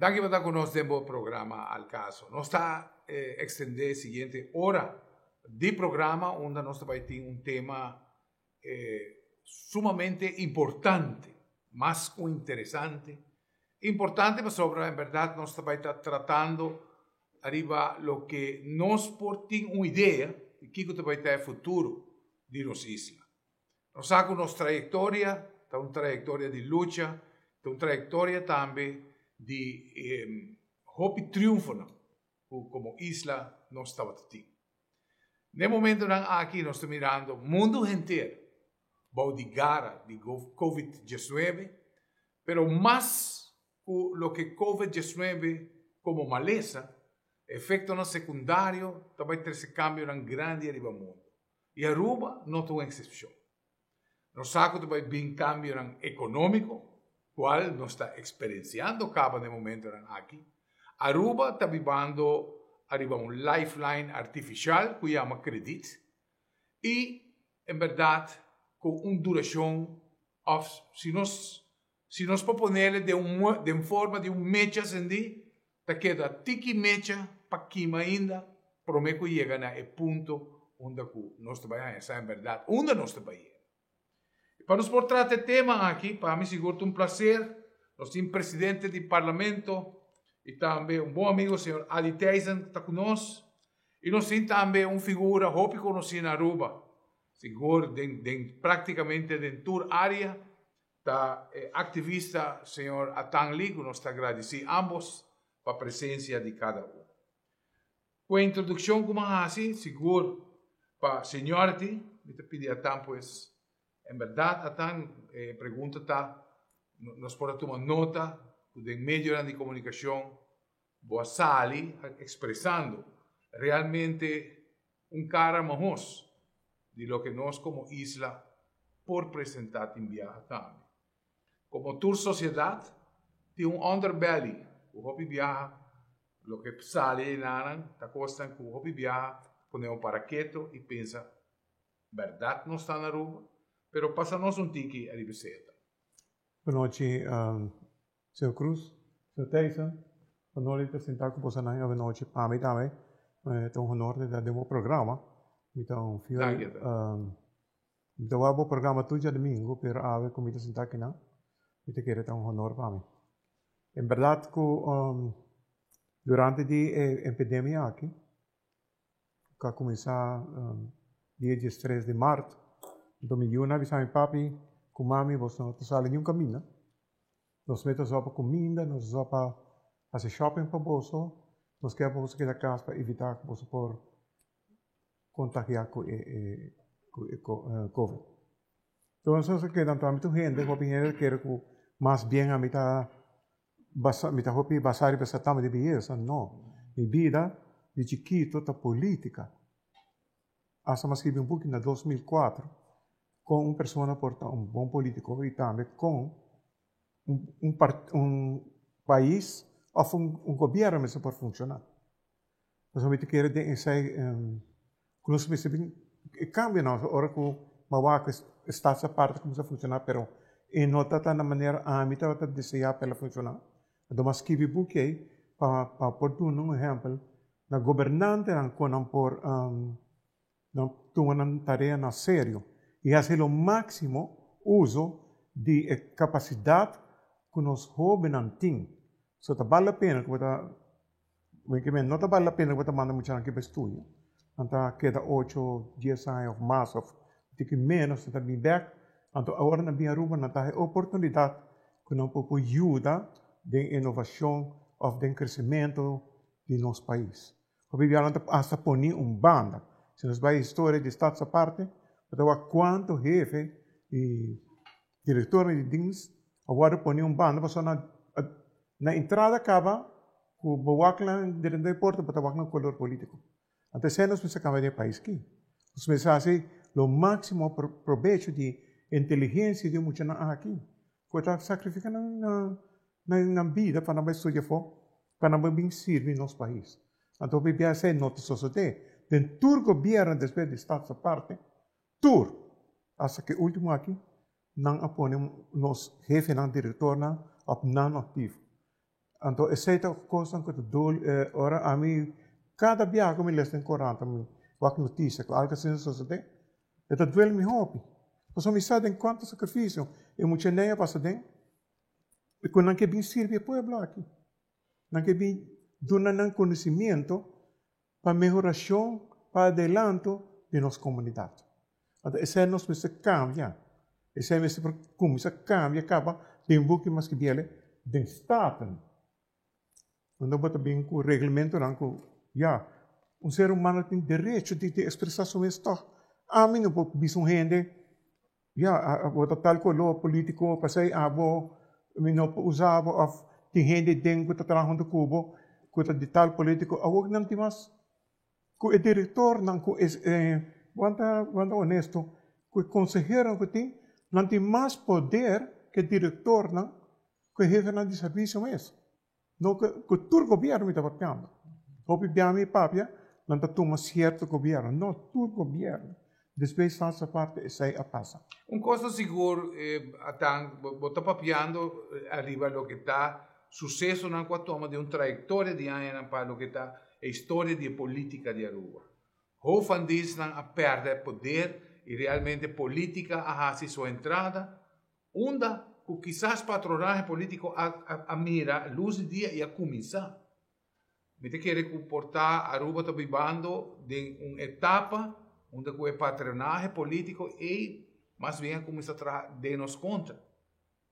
Danki pa ta ku nos den bo programa Al Caso. Nos ta extende siguiente ora di programa unda nos ta bai tin un tema sumamente importante, mas ku interesante. Importante pasobra en berdad nos ta bai ta tratando ariba loke nos por tin un idea di kiko ta bai ta e futuro di nos isla. Nos sa ku nos trayektoria ta un trayektoria di lucha, ta un trayektoria tambe di hopi triunfonan ku komo isla nos tabata tin. Na e momentonan aki nos ta mirando mundu henter bou di gara di Covid diesnuebe, pero mas ku loke Covid diesnuebe komo malesa, efektonan sekundario ta bai trese kambionan grandi ariba mundu. I Aruba no ta un eksepshon. Nos sa ku ta bai bin kambionan ekonómiko, kual nos ta eksperensiando kaba na e momentonan aki. Aruba ta bibando ariba un lifeline artifishal ku yama kredit i en bèrdat ku un durashon òf si nos si nos por ponele den un den forma di un mecha sendí ta keda tiki mecha pa kima ainda promé ku yega na e punto unda ku nos ta bai haña sa en bèrdat unda nos ta bai yega. I pa nos por trata e tema aki, pa mi sigur ta un plaser, nos tin presidente di Parlamento i tambe un bon amigo señor Adi Thijssen ku ta ku nos i nos tin tambe un figura hopi konosí na Aruba, sigur den den praktikamente den tur área, Ta e activista señor Atan Lee cu nos ta gradici ambos pa presencia di cada un. Cu e introduccion cu mi a haci, sigur pa seniority, mi ta pidi Atan pues, en berdad Atan, e pregunta ta, nos por a tuma nota cu den medionan di comunicacion bo a sali expresando realmente un cara mahos di loke nos como isla por presenta tin biaha tambe. Como tur sociedad tin un underbelly cu hopi biaha loke sali enanan ta cosnan cu hopi biaha ponemos para keto y pensa berdad nos ta na Aruba? Pero pasa nos un tiki ariba esey. Bonochi Señor Cruz, Señor Thijssen, honor di ta sentá ku bosonan avanochi. Pa mi tambe ta un honor di ta den bo programa. Mi ta un fiel, mi ta wak bo programa tur djadumingu, pero awe ku mi ta sentá akinan, mi ta kere ta un honor pa mi. En bèrdat ku durante di e epidemia aki, ku a kuminsá dia diestres di mart, anto mi yunan a bisa mi, Papi ku mami boso no ta sali niun kaminda, nos mester a pa kuminda, nos a pa hasi shopping pa boso, nos kier pa boso keda kas pa evitá ku boso por kontagiá ku e covid. Entonces nos a keda, anto ami tur hende, hopi hende ta kere ku mas bien ami ta basa, mi ta hopi basa riba esa tama di beyesa, no. Mi bida di chikito ta politica. Hasta mi a scribi un buki na 2004 con un persona por ta un bon politico y tambe con un un un pais of un un gobierno mester por funciona. Pasobra mi ta kere den esei ku nos mester bin e kambionan ora ku bo a wak e stats aparte kuminsá funshoná pero e no ta ta na manera ami tabata deseá pa el a funshoná. Anto mi a skibi buki ei pa pa por duna un ehèmpel na gobernantenan kon nan por nan tuma nan tarea na serio i hasi lo máksimo uso di e kapasidat ku nos hóbennan tin. So ta bal la pena ku bo ta Wen no ta bal la pena ku bo ta manda muchanan aki pa estudia. Nan ta keda ocho, dies aña òf mas òf un tiki ménos, nan ta bin bèk. Anto awor nan bin Aruba nan ta haña oportunidat ku nan por por yuda den inovashon òf den kresementu di nos pais. Hopi bia nan ta hasta poni un banda. Si nos bai historia di Staats Aparte, bo ta wak kuantu hefe i direktornan di dins a wòrdu poni un banda pasobra nan na entrada kaba ku bo wak nan drenta e porta bo ta wak nan kolor politiko. Anto esei nos mester kambia den e pais aki. Nos mester hasi lo máksimo probecho di inteligensia di e muchanan aki ku ta sakrifika nan nan bida pa nan bai studia afó pa nan bai bin sirbi nos pais. Anto hopi bia esei no ta sosodé. Den tur gobièrnu despues di Staats Aparte, tur, hasta ku e último aki, nan a pone nos hefenan, direktornan òf nan aktivo. Anto esei ta kosnan ku ta dol ora ami kada biaha ku mi lesa den korant mi wak notisia ku algu asina sosodé e ta duel mi hopi pasobra mi sa den kuantu sakrifisio e muchanan a pasa den i ku nan ke bin sirbi e pueblo aki nan ke bin duna nan konosimiento pa mehorashon pa adelanto di nos komunidat. Anto esei nos mester kambia, esei mester por kuminsá kambia kaba den buki mas ku biel den Staten. Unda bo ta bin ku reglamentonan ku ya un ser humano tin derecho di ekspresá su mes tòg. Ami no por bisa un hende ya bo ta tal koló polítiko pasei abo mi no por usa bo òf tin hende den ku ta traha huntu ku bo ku ta di tal polítiko awor nan tin mas ku e direktornan ku e bo ta bo ta honesto ku e konseheronan ku tin nan tin mas poder ku e direktornan ku e hefenan di servisio mes. No ku tur gobierno mi ta papiando. Hopi bia mi papia nan ta tuma sierto gobierno. No, tur gobierno. Despues Staats Aparte esei a pasa. Un kos ta sigur Atan, bo ta papiando ariba loke ta susesonan ku a tuma den un trayektoria di añanan pa loke ta e historia di e politika di Aruba. Ho van disnan a pèrdè poder i realmente politika a hasi su entrada Unda ku kisas patronahe polítiko a a mira lus di dia i a kuminsá. Mi ta kere ku por ta Aruba ta bibando den un etapa unda ku e patronahe polítiko ei mas bien a kuminsá traha den nos kontra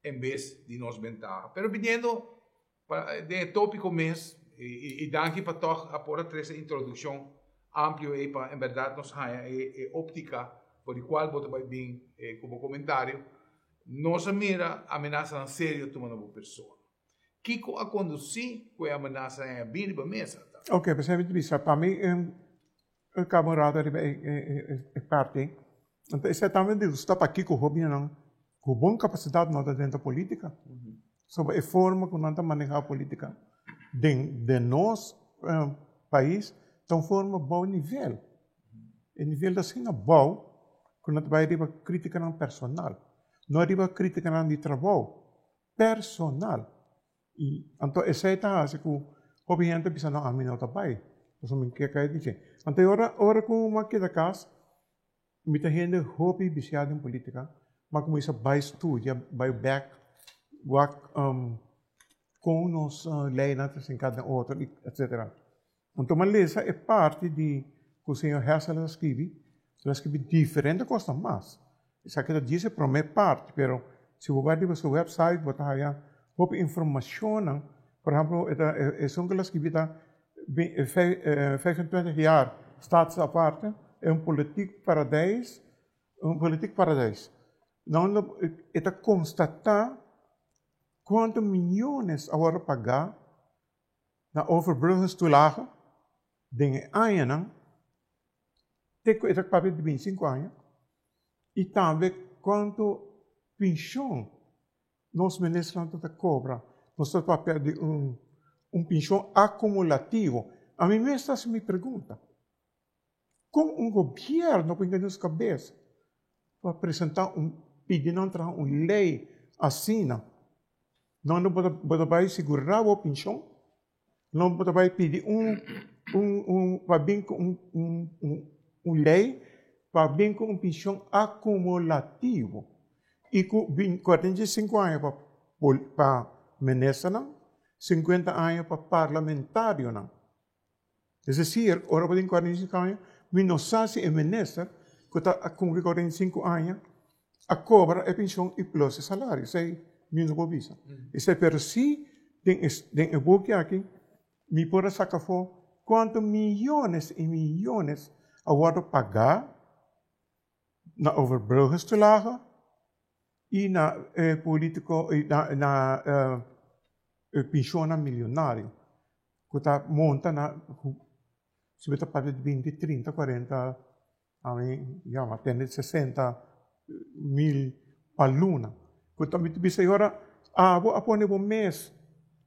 en bes di nos bentaha. Pero biniendo pa den e tópiko mes i danki pa tòg a por a trese introdukshon amplio ei pa en bèrdat nos haña e óptika for di kual bo ta bai bin ku bo komentario. Nos a mira amenasanan serio tuma na bo persona. Kiko a kondusí ku e amenasanan ei a bin riba mesa? Oke, p'esei mi ta bisa, pa mi e kaba un rato riba e parti ei. Anto esei tambe di gusta pakiko hobennan ku bon kapasidat no ta drenta politika. Soba e forma ku nan ta maneha politika den den nos pais ta un forma bou nivel. E nivel ta asina bou ku nan ta bai riba kritikanan personal, no riba kritikanan di trabou, personal. I anto esei ta hasi ku hopi hende ta bisa no ami no ta bai pasobra mi ke kai di dje. Anto e ora ora ku mi a keda kas mi ta hende hopi bisiá den politika mi a kuminsá bai studia bai bèk wak kon nos leinan ta sinká den otro etsetera. Anto mi a lesa e parti di ku señor Hessel a skibi, el a skibi diferente kosnan mas. Esaki ta djis e promé parti, pero si bo bai riba su website bo ta haya hopi informashonnan. Por ehempel, e ta esun ku el a skibi ta 25 jaar Staats Aparte, un politiek paradijs, un politiek paradijs. Nan e ta konstatá kuantu miyones a wòrdu pagá na overbruggenstoelage den e añanan te ku e ta papia di bintisinko aña i tambe kuantu penshon nos ministernan ta kobra. Nos ta papia di un un penshon akumulativo. Ami mes ta hasi mi pregunta, kon un gobièrnu por hinka den su kabes pa presentá un pidi nan traha un lei asina? Nan bo ta bai sigurá bo penshon? No bo ta bai pidi un un un pa bin ku un un un lei pa bin ku un penshon akumulativo i ku bin 45 aña pa pa ministernan, 50 aña pa parlamentarionan. Es desir, ora bo tin 45 aña, mi no sa si e minister ku ta a kumpli 45 aña a kobra e penshon i plus e salario. Esei mi no por bisa. Esei, pero si den e den e buki aki mi por a saka afó kuantu miyones i miyones a wòrdu pagá na overbruggenstoelage i na e politiko i na na e penshonnan milionario ku ta monta na si bo ta papia di binti, trinta, kuarenta ami yama tende 60.000 pa luna. Ku ta mi ta bisa e ora abo a pone bo mes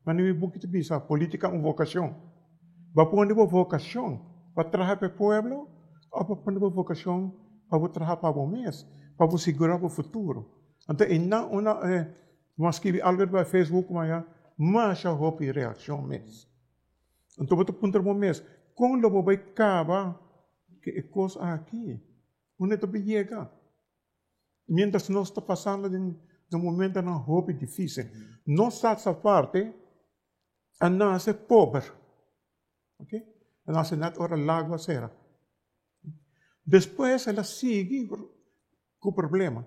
manera mi buki ta bisa politica un vocacion. Bo a pone bo vocacion pa traha pa e pueblo of bo a pone bo vocacion pa bo traha pa bo mes, pa bo sigura bo futuro. Anto einan una bo a skibi algo riba Facebook maya. Masha hopi reakshon mes. Anto bo ta puntra bo mes, kon lo bo bai kaba ku e kos aki? Unda ta bai yega? Mientras nos ta pasando den momentonan hopi difícil. Nos Staats Aparte a nase pober. Ok, a nase net ora lago a sera. Despues el a sigui ku problema.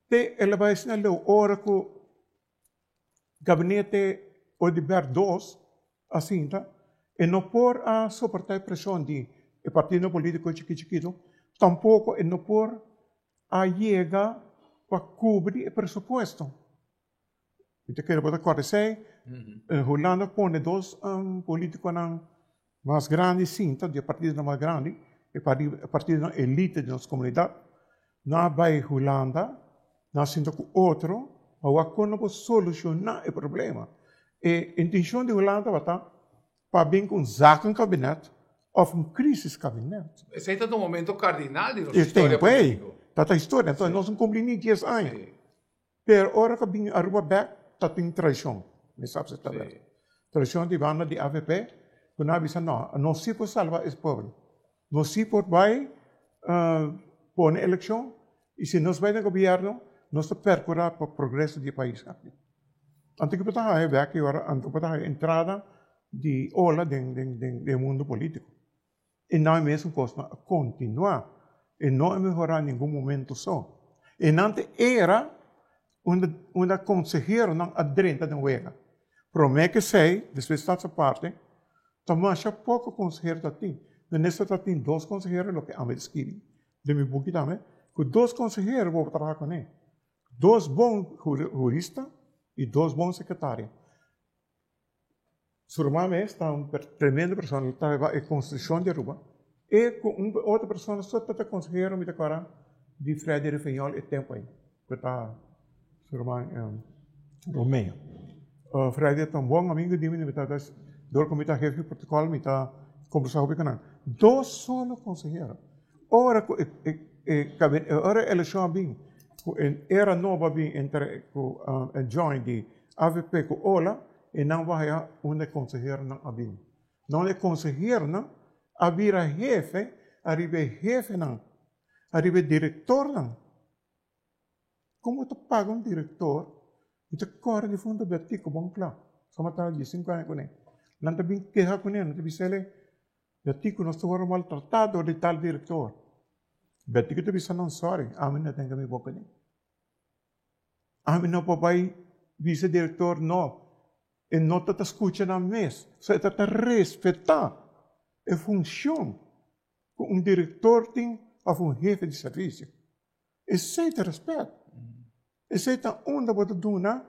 Te el a bai asina leu ora ku gabinete Oduber dos a sinta, e no por a soporta e preshon di e partido politico chiki chikito, tampoco e no por a yega pa cubri e presupuesto. Mi ta kere bo ta kòrda esei, Hulanda pone dos politikonan mas grandi sinta, di e partidonan mas grandi, e partidonan elite di nos komunidat, nan a bai Hulanda, nan a sinta ku otro pa wak kon nan por solushoná e problema. E intenshon di Hulanda tabata pa bin ku un zakenkabinet òf un krisiskabinet. Esei ta un momento kardinal di nos historia polítiko. E tempu ei, ta historia, entonces nos no kumpli ni dies aña. Pero ora ku bin Aruba bek ta tin traishon, mi sab si ta bek. Traishon di banda di avp ku nan a bisa no, nos si por salba es pueblo. Nos si por bai pone elekshon i si nos bai na gobierno nos ta perkura pa progreso di e pais aki. Anto ki bo ta haya bek i ora anto bo ta haya entrada di ola den den mundo politiko. E nan e mesun kosnan a kontinuá, e no a mehorá ningun momento so. E nan ta era unda unda konseheronan a drenta den wega. Promé ku esei, despues Staats Aparte, ta masha poko konsehero ta tin. Minister ta tin dos konsehero, loke ami ta skibi den mi buki tambe, ku dos konsehero bo por traha kuné. Dos bon hurista i dos bon sekretario. Su ruman mes ta un tremendo persona, el ta riba e konstitushon di Aruba. E ku un otro persona so ta ta konsehero mi ta kòrda di Freddy Refunjol e tempu ei, ku ta su ruman Romeo. Freddy ta un bon amigu di mi, mi ta dor ku mi ta hefe di protokòl mi ta kombersá hopi ku nan. Dos solo konsehero. Ora ku e ora e elekshon a bin ku e era nobo a bin entre ku e join di avp ku ola, E nan waya unda e konseheronan a bin. Nan e konseheronan a bira hefe ariba e hefenan, ariba e direktornan. Kon bo ta paga un direktor? Mi ta kòrda di Fondo Betico bon kla, sama ta diesinku aña kuné. Nan ta bin keha kuné, nan ta bisa el'e, Betico nos ta wòrdu maltratá dor di tal direktor. Betico ta bisa nan, Sòri, ami no tenga mi boka den. Ami no por bai bisa director no. E no ta ta scucha nan mes. So e ta ta respeta e funcion cu un director tin of un hefe di servicio. Esey ta respet. Esey ta unda bo ta duna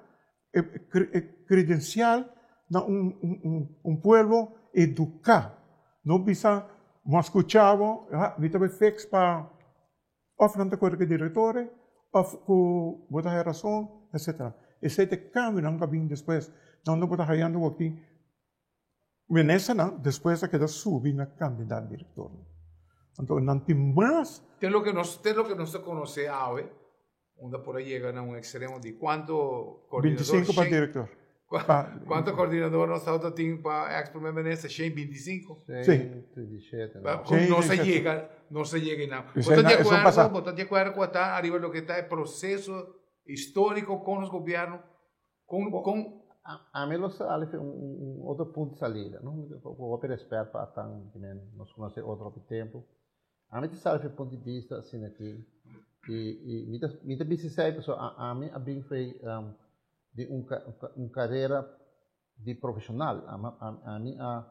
e credencial na un pueblo educa. No bisa bo a scucha bo, mi ta bai fix pa. Of nan ta kore ku e direktore, of ku bo ta haya rason, etsetera. Esei ta e kambionan ku a bin despues. Nan no por ta hayando wak-tin ministernan despues a keda subi na kandidat direktornan. Anto nan tin mas. Te loke nos te loke nos ta konosé awe, unda por a yega na un ekstremo di kuantu koordinador 25 pa direktor. Kuantu koordinador nos tabata tin pa eks primer minister? 125? Sí. Kon nos a yega, nos a yega einan. Bo ta di akuerdo, bo ta di akuerdo ku ata ariba loke ta e proseso históriko kon nos gobièrnu, kon, kon. Ami lo sali fe un otro punto di salida, no? Ku hopi rèspèt pa atan, nos konosé otro hopi tempu. Ami ta sali for e punto di bista asina aki i i mi ta mi ta bisa esei pasobra ami a bin for di un un karera di profeshonal. Ami a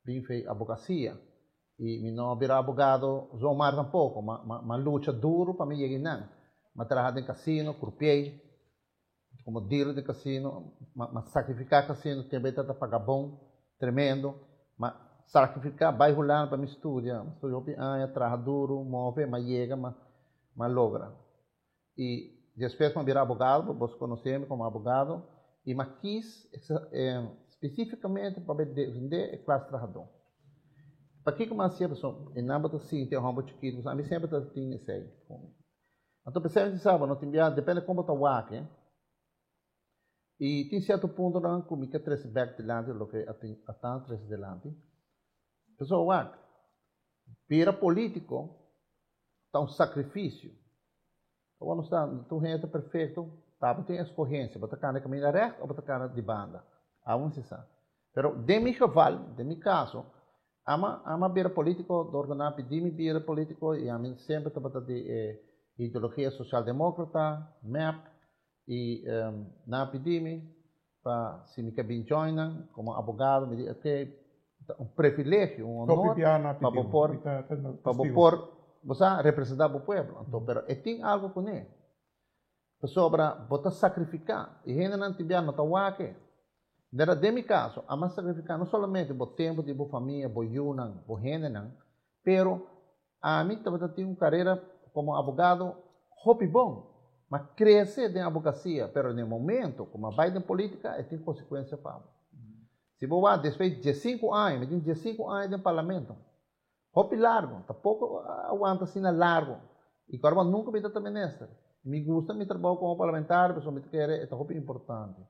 bin for abogasia i mi no a bira abogado zomaar tampoko. Ma ma ma lucha duru pa mi yega einan. Mi a traha den kasino, kurpiei, komo dealer den kasino, ma ma sakrifiká kasino, tempu ei tabata paga bon, tremendo, ma sakrifiká bai Hulanda pa mi studia, mi studia hopi aña, traha duru, move, m'a yega, ma m'a logra. I despues m'a bira abogado, bo konosé mi komo abogado, i m'a kis spesifikamente pa bai defendé e klas trahadó. Pakiko m'a hasié? Pasobra e nan bo ta sinti e hòmber chikitu, pasobra ami semper ta tin esei ku mi. Anto p'esei mi sa bo no tin bia, depende kon bo ta wak. I tin sierto puntonan ku mi ke trese bèk dilanti loke a tin a ta trese dilanti. Pasobra wak, bira polítiko ta un sakrifisio. Awor nos ta, tur hende ta perfekto, tabatin eskohensia, bo ta kana e kaminda règt òf bo ta kana di banda. Aun si sa. Pero den mi geval, den mi kaso, ama ama bira polítiko dor ku nan a pidi mi bira polítiko i ami semper tabata di e ideologia sosialdemókrata, mep, i nan a pidi mi pa si mi ke bin join nan komo abogado, mi di oke, ta un privilegio, un honor pa bo por, pa bo por, bo sa, representá bo pueblo. Anto, pero e tin algu kuné. Pasobra bo ta sakrifiká i hendenan tin bia no ta wak e. Nera den mi kaso, a mas sakrifiká no solamente bo tempu di bo famia, bo yunan, bo hendenan, pero ami tabata tin un karera komo abogado hopi bon. M'a krese den abogasia, pero na e momento ku m'a bai den politika e tin konsekuensia pa bo. Si bo wak despues di diesinku aña, mi tin diesinku aña den parlamento, Hopi largo, ta poko a wanta asina largo. I kòrda bo nunka mi ta ta minister. Mi gusta mi trabou komo parlamentario pasobra mi ta kere e ta hopi importante.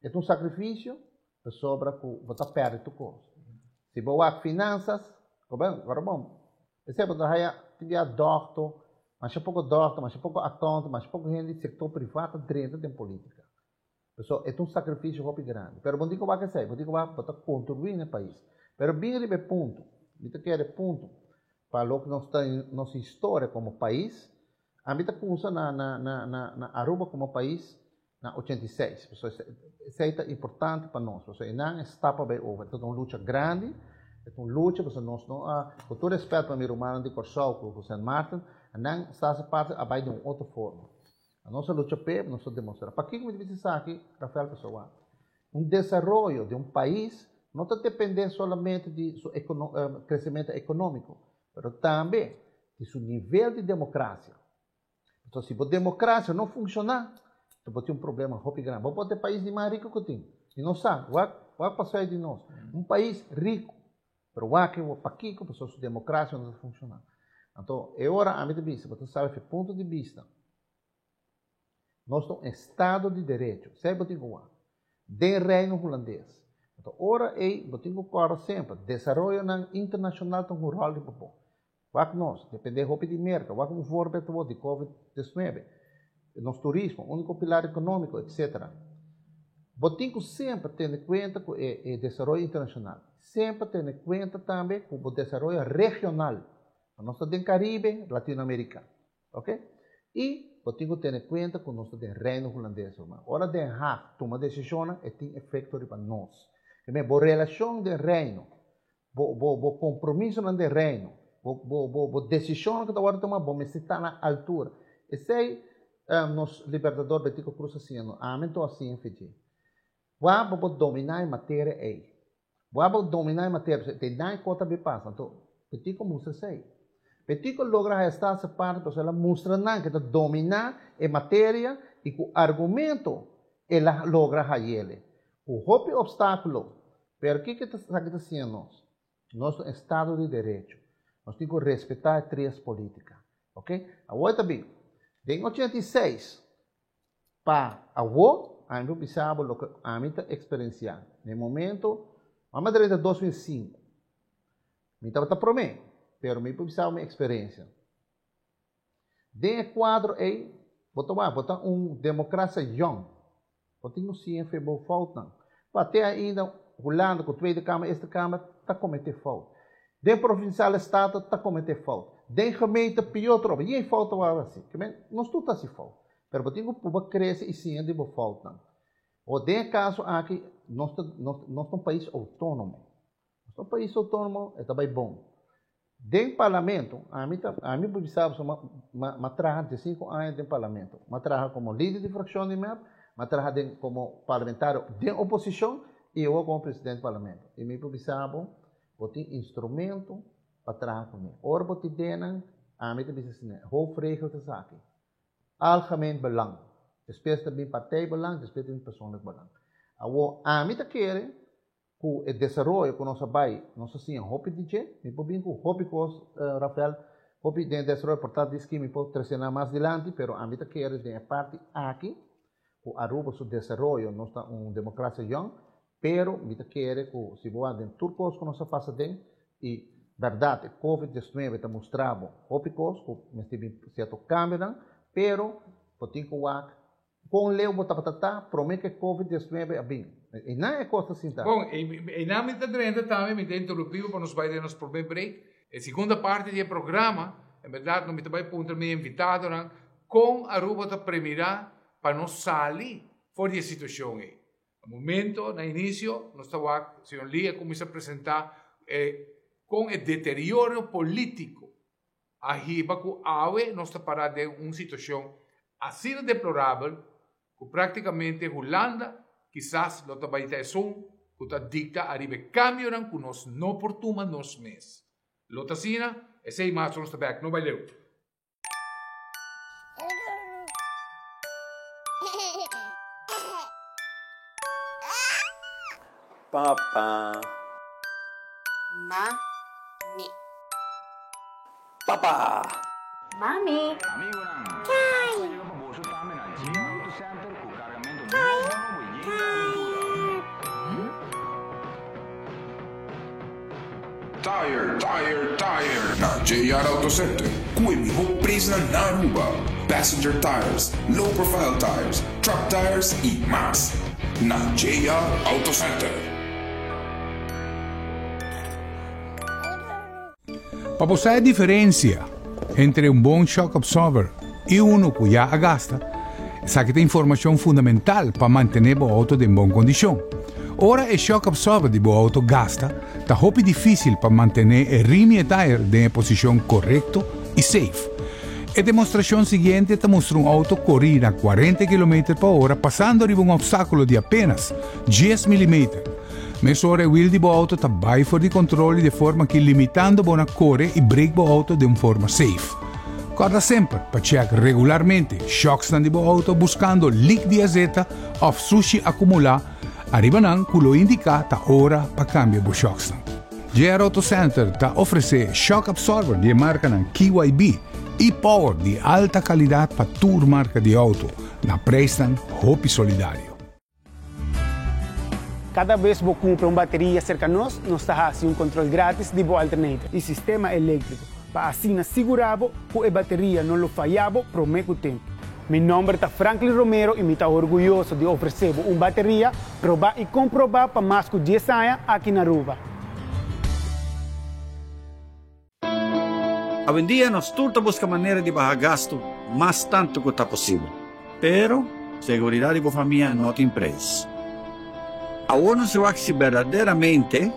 E ta un sakrifisio pasobra ku bo ta pèrdè tur kos. Si bo wak finansas, kòrda bo, esei bo ta haya tin bia dòkter, masha poko dòkter, masha poko accountant, masha poko hende di sektor privá ta drenta den politika. Pasobra e ta un sakrifisio hopi grandi. Pero bo no tin ku wak esei, bo tin ku wak bo ta kontribuí na e pais. Pero bin riba e punto, mi ta kere punto pa loke nos ta nos historia komo pais, ami ta kumsa na na na na na Aruba komo pais na 86, pasobra esei ta importante pa nos, pasobra einan e stap a bai over, ta un lucha grandi, e ta un lucha pasobra nos no a, ku tur respèt pa mi rumannan di Kòrsou ku Sint Maarten, nan stasi parti a bai den un otro forma. Nos a lucha p'e, nos a demostra. Pakiko mi ta bisa esaki, Rafael Pessoa? Un desaroyo di un pais no ta depende solamente di su crecemento economico, pero tambe di su nivel di democracia. Entonces, si bo democracia no funciona, bo por tin un problema hopi grandi. Bo por ta e pais di mas rico cu tin. Y nos sa, wak, wak pasai di nos. Un pais rico, Pero wak e pakiko pasobra su demokrasia no ta funshoná. Anto e ora ami ta bisa, bo ta sali fi punto di bista, nos ta un estado di derecho, esei bo tin ku wak, den Reino Hulandes. Anto ora ei bo tin ku kòrda semper, desaroyonan internashonal ta un ròl riba bo. Wak nos, dependé hopi di Merka, wak un voorbeeld awor di Covid 19, nos turismo, úniko pilar ekonómiko, etcetera. Bo tin ku semper tene kuenta ku e e desaroyo internashonal. Semper tene kuenta tambe ku bo desaroyo regional. Nos ta den Karibe, Latinoamerika. Ok? I bo tin ku tene kuenta ku nos ta den Reino Hulandes, ruman. Ora Den Haag tuma desishonnan, e tin efekto riba nos. Bo relashon den Reino Bo, bo, bo compromisonan den Reino, bo, bo, bo, bo decisionnan cu ta wordo tuma, bo mester ta na altura. Esey nos Libertador Betico Croes a siña nos. Ami anto a siña fe dje. Wak bo por domina e materia ey. Wak bo domina e materia, pasobra te nan e cos ta bin pasa. Anto Betico mustra esey. Betico logra haya stad aparte pasobra el a mustra nan cu e ta domina e materia y cu argumento el a logra hayele. Cu hopi obstaculo, Pero kiko esaki ta siña nos? Nos ta un estado di derecho. Nos tin ku respetá e trias polítika. Ok? Awor e ta bin. Den 86 pa awor, ami por bisa bo loke ami ta eksperensiá. Na e momento, mama drenta 2005. Mi tabata promé, pero mi por bisa bo mi eksperensia. Den e kuadro ei, bo ta wak, bo ta un demokrasia yòn. Bo tin ku siña fe bo foutnan. Pa te ainda Hulanda ku Tweede Kamer, Eerste Kamer ta kometé fout. Den Provinciale Staten ta kometé fout. Den gemeente pió trobe. Yen fout ta wak hasi. Ke men, nos tur ta hasi fout. Pero bo tin ku pruba krese i siña di bo foutnan. Bo den e kaso aki, nos ta, nos, nos ta un pais outónomo. Nos ta un pais outónomo, e ta bai bon. Den parlamento, ami ta, ami por bisa bo ma, ma, ma traha diesinku aña den parlamento. Ma traha komo lider di frakshon di mep, ma traha den komo parlamentario den oposishon i awor komo presidente di parlamento. I mi por bisa bo, bo tin instrumento pa traha kuné. Ora bo tin denan, ami ta bisa asina, hoofdregel ta esaki, algemeen belang. Despues ta bin partijbelang, despues ta bin persoonlijk belang. Awor, ami ta kere Ku e desaroyo ku nos a bai, nos a siña hopi di dje. Mi por bin ku hopi kos, Rafael, hopi den e desaroyo, por ta diski mi por trese nan mas dilanti, pero ami ta kere den e parti aki, ku Aruba su desaroyo, nos ta un demokrasia yòn, pero mi ta kere ku si bo wak den tur kos ku nos a pasa den i bèrdat e covid diesnuebe ta mustra bo hopi kos ku mester bin sierto kambionan, pero bo tin ku wak kon leu bo tabata ta promé ku e covid diesnuebe a bin. Einan e kos ta sinta. Bon, einan mi ta drenta tambe, mi ta interrumpí bo pa nos bai den nos promé break. E segunda parti di e programa, en bèrdat no mi ta bai puntra mi invitadonan kon Aruba ta premirá pa nos sali for di e situashon ei. Na momento, na inicio, nos ta wak señor Lee a cuminsa presenta e con e deterioro politico a hiba cu awe nos ta para den un situacion asina deplorabel cu practicamente Hulanda kisas lo ta bay ta esun cu ta dicta ariba e cambionan cu nos no por tuma nos mes. Lo ta asina? Esey mas nos ta bek, no bay leu. Papa. Mami. Papa. Mami. Tire, tire, tire! Na JR Auto Center, cu e miho prijsnan na Aruba. Passenger tires, low profile tires, truck tires y mas. Na JR Auto Center. Pa bo sa e diferencia entre un bon shock absorber y uno cu ya a gasta, esaki ta informacion fundamental pa mantene bo auto den bon condicion. Ora e shock absorber di bo auto gasta, ta hopi dificil pa mantene e rim y e tire den e posicion corecto y safe. E demostracion siguiente ta mustra un auto cori na cuarenta kilometer pa ora pasando riba un obstaculo di apenas dies milimeter. Mesora e wiel di bo auto ta bai for di control y de forma ki limitando bo na core y brake bo auto den un forma safe. Corda semper pa check regularmente shocksnan di bo auto buscando leak di azeta of sushi acumula ariba nan cu lo indica ta ora pa cambia bo shocksnan. JR Auto Center ta ofrece shock absorber di e marcanan KYB y Power di alta calidad pa tur marca di auto na prijsnan hopi solidario. Kada bes bo kumpra un bateria serka nos, nos ta hasi un kontrol gratis di bo alternator i sistema eléktriko pa asina sigurá bo ku e bateria no lo fayá bo promé ku tempu. Mi nòmber ta Franklin Romero i mi ta orguyoso di ofresé bo un bateria probá i komprobá pa mas ku dies aña aki na Aruba. Awendia nos tur ta buska manera di baha gastu mas tantu ku ta posibel. Pero, seguridat di bo famia no tin preis. Awor nos wak si berdaderamente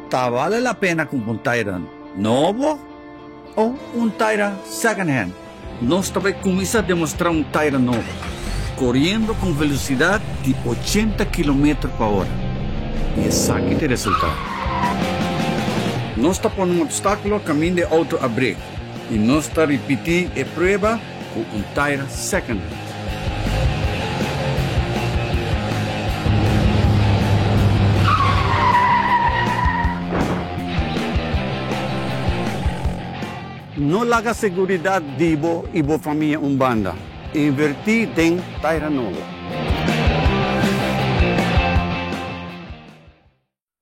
ta bale la pena kumpra un taira nobo o un taira second hand. Nos ta bai kuminsá demostrá un taira nobo, koriendo ku un velosidat di ochenta kilometer pa ora. I esaki ta e resultado. Nos ta pone un opstákulo kaminda e outo a brek i nos ta ripití e prueba ku un taira second hand. No laga seguridat di bo i bo famia un banda. Invertí den taira nobo.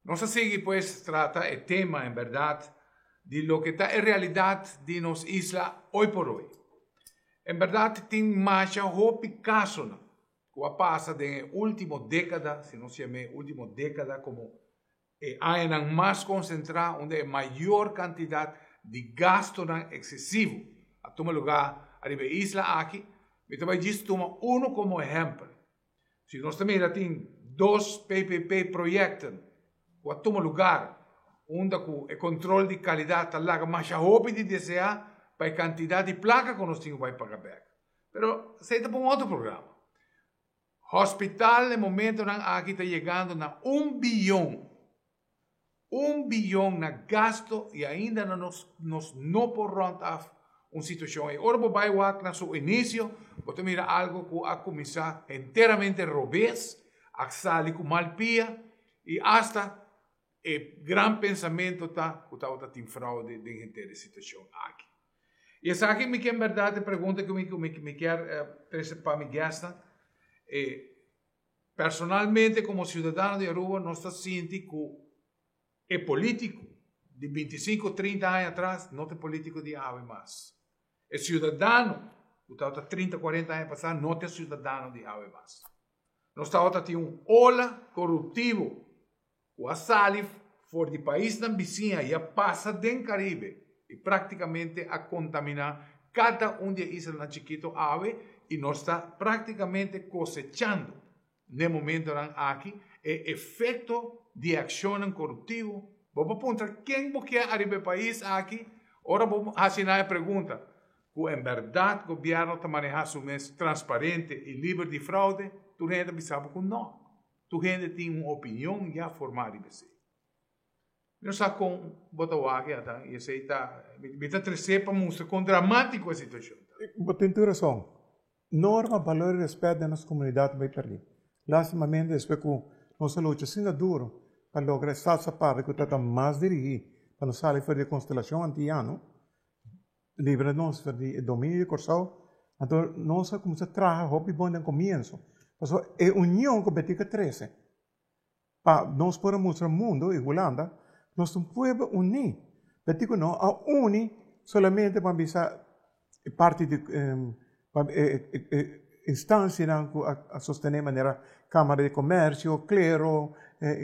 Nos a sigui pues trata e tema en berdad di loke ta e realidad di nos isla hoy por hoy. En berdad tin masha hopi casonan cu a pasa den e ultimo decada, si nos yam'e ultimo decada como E añanan mas konsentrá unda e mayor kantidat di gastunan eksesivo a tuma lugá ariba e isla aki, mi ta bai djis tuma unu komo ehèmpel. Si nos ta mira tin dos PPP proyekten ku a tuma lugar unda ku e kontrol di kalidat ta laga masha hopi di deseá pa e kantidat di plaka ku nos tin ku bai paga bèk. Pero esei ta pa un otro programa. Hospital e momentonan aki ta yegando na un biyon, un biyon na gasto y ainda na nos nos no por rond af un situacion ey. Ora bo bay wak na su inicio bo ta mira algo cu a cuminsa enteramente robes, a sali cu mal pia y hasta e gran pensamento ta cu tabata tin fraude den henter e situacion aki. Y esaki mi ke en berdad e pregunta cu mi mi kier trece pa mi guestnan. E personalmente como ciudadano di Aruba nos ta sinti cu e politico di 25, 30 aña atras no ta e politico di awe mas. E ciudadano cu tabata 30, 40 aña pasa no ta e ciudadano di awe mas. Nos tabata tin un ola coruptivo cu a sali for di paisnan bisiña y a pasa den Caribe y practicamente a contamina cada un di e islanan chikito awe y nos ta practicamente cosechando n'e momentonan aki e efecto di e accionnan coruptivo. Bo por puntra ken bo kier ariba e pais aki ora bo haci nan e pregunta cu en berdad gobierno ta maneha su mes transparente y liber di fraude, tur hende ta bisa bo cu no. Tur hende tin un opinion ya formá riba esei. Mi no sa kon bo ta wak ata i esei ta, mi ta tres'é pa mustra kon dramátiko e situashon ta. Bo tin tur rason. Norma, balor i rèspèt den nos komunidat a bai pèrdí. Lástimamente despues ku nos a lucha asina duru pa logra e salsa parti ku ta mas dirigí pa nos sali for di e konstelashon antiano, Libra nos for di e dominio di Kòrsou, anto nos a kuminsá traha hopi bon den komienso, pasobra e union ku Betico a trese pa nos por a mustra mundu i Hulanda, nos ta un pueblo uní. Betico no a uni solamente pa bisa e parti di e instansianan ku a sostené manera Kámara di Komèrsio, klero,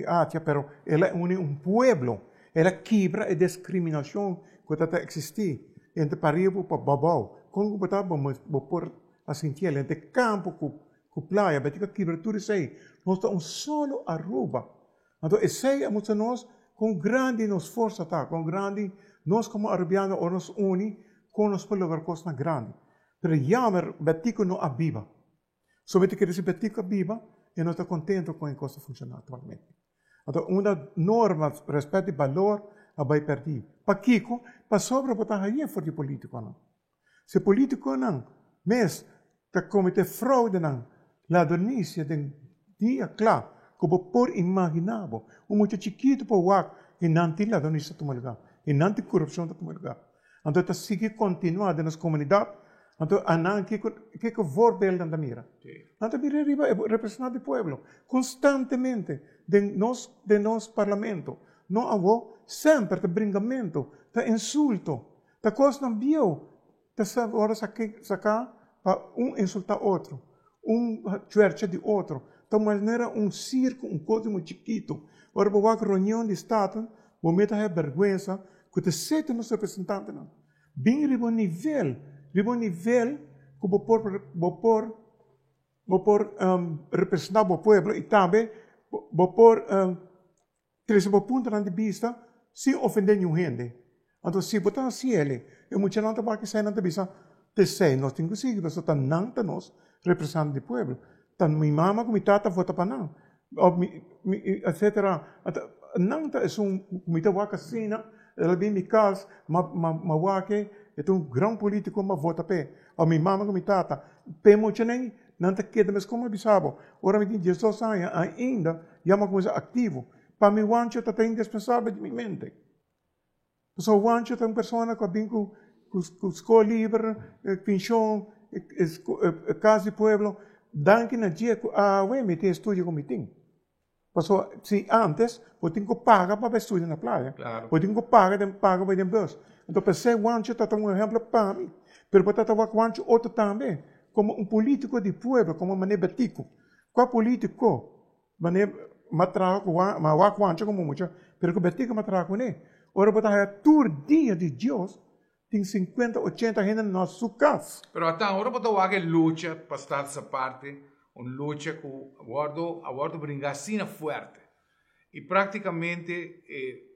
atia, pero el a uni un pueblo, el a kibra e deskriminashon ku ta ta eksistí entre pariba ku pabou. Kon ku bo ta bo por a sinti el entre kampo ku playa, bo tin ku kibra tur esei. Nos ta un solo Aruba. Anto esei a mustra nos kon grandi nos forsa ta, kon grandi nos komo arubiano ora nos uni kon nos por logra kosnan grandi. Pero yamer Betico no a biba. So mi ta kere si Betico a biba e no ta kontento kon e kos ta funshoná aktualmente. Anto unda norma, rèspèt i balor a bai pèrdí. Pakiko? Pasobra bo ta hañ'é for di polítikonan. Si politiconan mes ta comete fraudenan ladronicia den dia cla cu bo por imagina bo, un mucha chikito por wak y nan tin ladronicia ta tuma lugar y nan tin corupcion ta tuma lugar. Anto ta sigui continua den nos comunidad, anto anan kico kico voorbeeld nan ta mira? Nan ta mira riba e representante di pueblo constantemente den nos den nos parlamento, no awo semper ta bringamento, ta insulto. Ta kosnan bieu ta sa ora saká pa un insultá otro, un chuercha di otro. Ta manera un sirko, un kos di muy chikitu. Ora bo wak reunion di Staten, bo mester haña bèrgwensa ku ta sete nos representantenan. Bin riba un nivel, riba un nivel ku bo por bo por bo por representá bo pueblo i tambe bo por Trese bo puntonan di bista sin ofendé niun hende. Anto si bo ta hasi el, e muchanan ta wak esei, nan ta bisa, T'esei nos tin ku sigui pasobra ta nan ta nos representante di pueblo. Ta mi mama ku mi tata vota pa nan, òf mi mi etsetera. Anto nan ta esun ku mi ta wak asina, el a bin mi kas, m'a m'a wak e, e ta un gran polítiko, m'a vota p'e. Òf mi mama ku mi tata. P'e muchanan Nan ta keda mes komo a bisa bo, ora mi tin diesdos aña ainda ya mi a kuminsá aktivo. Pa mi Wancho ta ta indispensabel di mi mente. Pasobra Wancho ta un persona ku a bin ku ku skol liber, penshon, kas di pueblo. Danki na dje ku awe mi tin e studio ku mi tin. Pasobra si antes bo tin ku paga pa bai studia na playa. Bo tin ku paga den paga bai den bus. Anto p'esei Wancho ta ta un ehemplo pa mi. Pero bo ta ta wak Wancho otro tambe komo un politiko di pueblo, komo manera Betico. Kua politiko manera m'a traha ku m'a wak Wancho komo mucha, pero ku Betico m'a traha kuné. Ora bo ta haya tur dia di Dios tin sinkuenta, ochenta hende na su kas. Pero ata ora bo ta wak e lucha pa Status Aparte, un lucha ku wordo a wordo bringa asina fuerte i praktikamente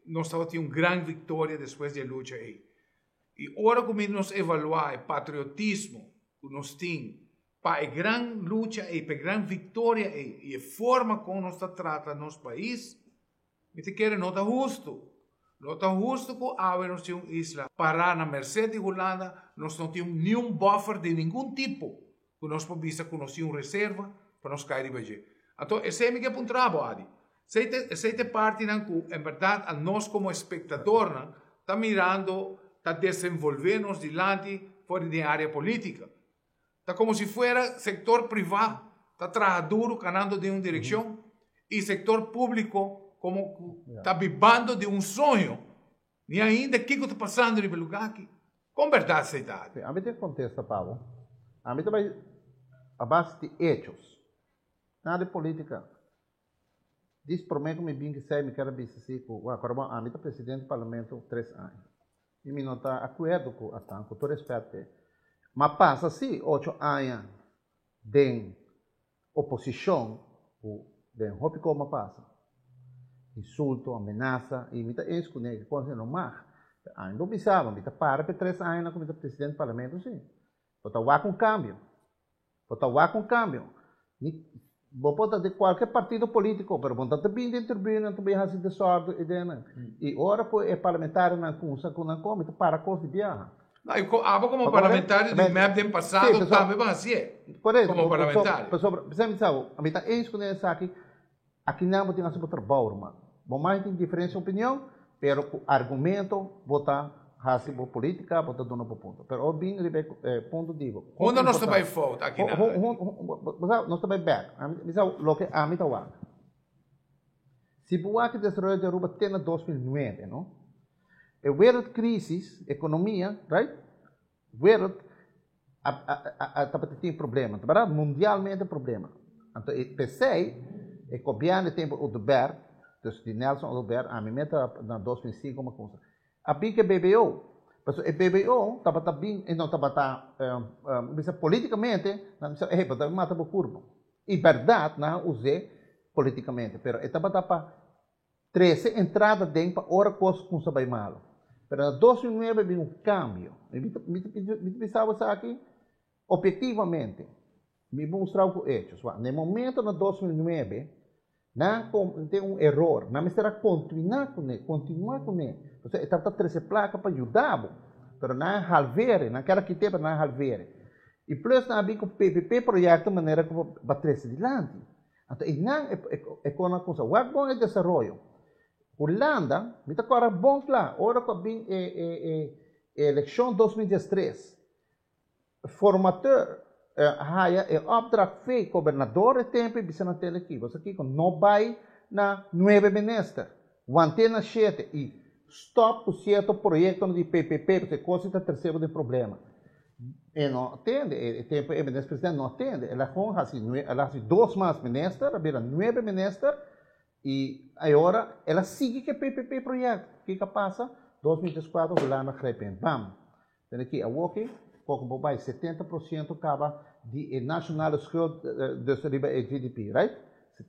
nos tabatin un gran viktoria despues di e lucha ei. I ora ku mi nos evaluá e patriotismo ku nos tin pa e gran lucha ei, pa e gran viktoria ei i e forma kon nos ta trata nos pais, Mi ta kere no ta hustu. No ta hustu ku awe nos tin un isla pará na merced di Hulanda, nos no tin niun buffer di ningun tipo ku nos por bisa ku nos tin un reserva pa nos kai riba dje. Anto esei mi ke puntra bo, Ady. Esei ta esei ta e partinan ku en bèrdat a nos komo espektadornan ta mirando ta desenvolvé nos dilanti for di den área polítika. Ta komo si fuera sektor privá. ta traha duru kanando den un direkshon i sektor públiko komo ku ta bibando di un soño, ni ainda kiko ta pasando riba e lugá aki. Kon bèrdat esei ta, Adi? Ami tin kontesta pa bo. Ami ta bai a base di hechos, nada di polítika. Dis promé ku mi bin kisei mi ker a bisa si ku wak ora bon ami ta presidente di parlamento tres aña i mi no ta akuerdo ku Atan ku tur respèt p'e ma pasa si ocho aña den oposishon ku den hopi kos a pasa insulto amenasa i mi ta eens kuné ku kos no mag pero ami bo bisa bo mi ta para p'e tres añanan ku mi ta presidente di parlamento si bo ta wak un kambio. Bo ta wak un kambio. Ni, bo por ta di kualke partido polítiko, pero bo no ta bin den tribuna ta bin hasi desòrdu i den. I ora ku e parlamentarionan kumsa ku nan kome, ta para kos di biaha. No, i abo komo parlamentario di mep den pasado tambe bo hasié komo parlamentario. Pasobra, pasobra, mi sa bo, mi ta eens ku esaki, akinan bo tin hasi bo trabou, ruman. Bo mai tin diferensia opinion, pero ku argumento bo ta hasi bo politica, bo ta duna bo punto. Pero ora bin riba e punto di bo. Unda nos ta bai fout aki nan? Bo sa, nos ta bai bek. Mi sa loke ami ta wak. Si bo wak e desaroyo di Aruba te na 2009, no? E wereldcrisis, economia, right? Wereld a tabata tin problema, ta berdad? Mundialmente problema. Anto e p'esei e gobièrnu di tempu Oduber, dus di Nelson Oduber, ami mes ta na 2005 mi a kumsa, a bin ku e BBO. Pasobra e BBO tabata bin, e no tabata, bisa politikamente, nan bisa, hey, bo ta mata bo kurpo. I bèrdat nan a us'é politikamente, pero e tabata pa Trese entrada den pa ora kos kumsa bai malu. Pero na 2009 bin un kambio. Mi ta mi ta bisa bo esaki ophetivamente. Mi mustrau ku echos. Wak, na e momento na 2009 nan komete un eror. Nan mester a kontinuá kuné, kontinuá kuné. Pasobra e tabata trese plaka pa yuda bo. Pero nan a halvere, nan keda kit'é pero nan a halvere. I plus nan a bin ku PPP proyekto manera ku pa trese dilanti. Anto einan e kon a kumsa wak bon e desaroyo. Hulanda, mi ta kòrda bon kla, ora ku a bin e elekshon 2013, formateur a haya e opdracht fe gobernador e tempu i bisa nan tende aki, boso kiko, no bai na nuebe minister, want'é na shete i stòp ku sierto proyektonan di PPP, pasobra e kos ei ta trese bo den problema. E no atende, e tempo e minister presidente no atende, el a gewoon hasi, el a hasi dos mas minister, a bira nuebe minister, y ahora el a sigui cu e PPP project. Kico a pasa? 2024 Hulanda grijp in, bam! Tende aki, awoki, poco bo bay 70% caba di e nacionale schuld, dus riba e GDP, right?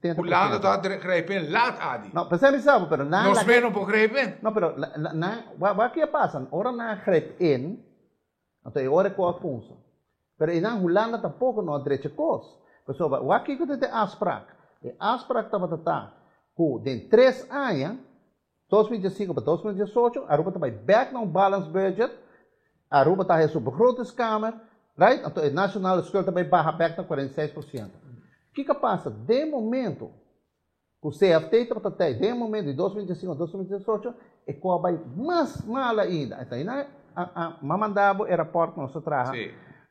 70%. Hulanda ta grijp in laat, Adi. No, pensé mi sabo, pero nan... Nos mes no por grijp in. No, pero nan, wak a pasa? Ora nan grijp in, Anto e ora ku a kunsa. Pero einan Hulanda tampoko no a drecha kos. Pasobra wak kiko ta e afsprak? E afsprak tabata ta ku den tres aña, 2015 pa 2018, Aruba ta bai bek na un balance budget, Aruba ta haya su begrotingskamer, right? Anto e nationale schuld ta bai baha bek na 46%. Kiko a pasa? Den momento ku CFT tabata tei den e momento di 2015 a 2018, e kos a bai mas mal ainda. Anto einan a a manda bo e rapòrt ku nos a traha.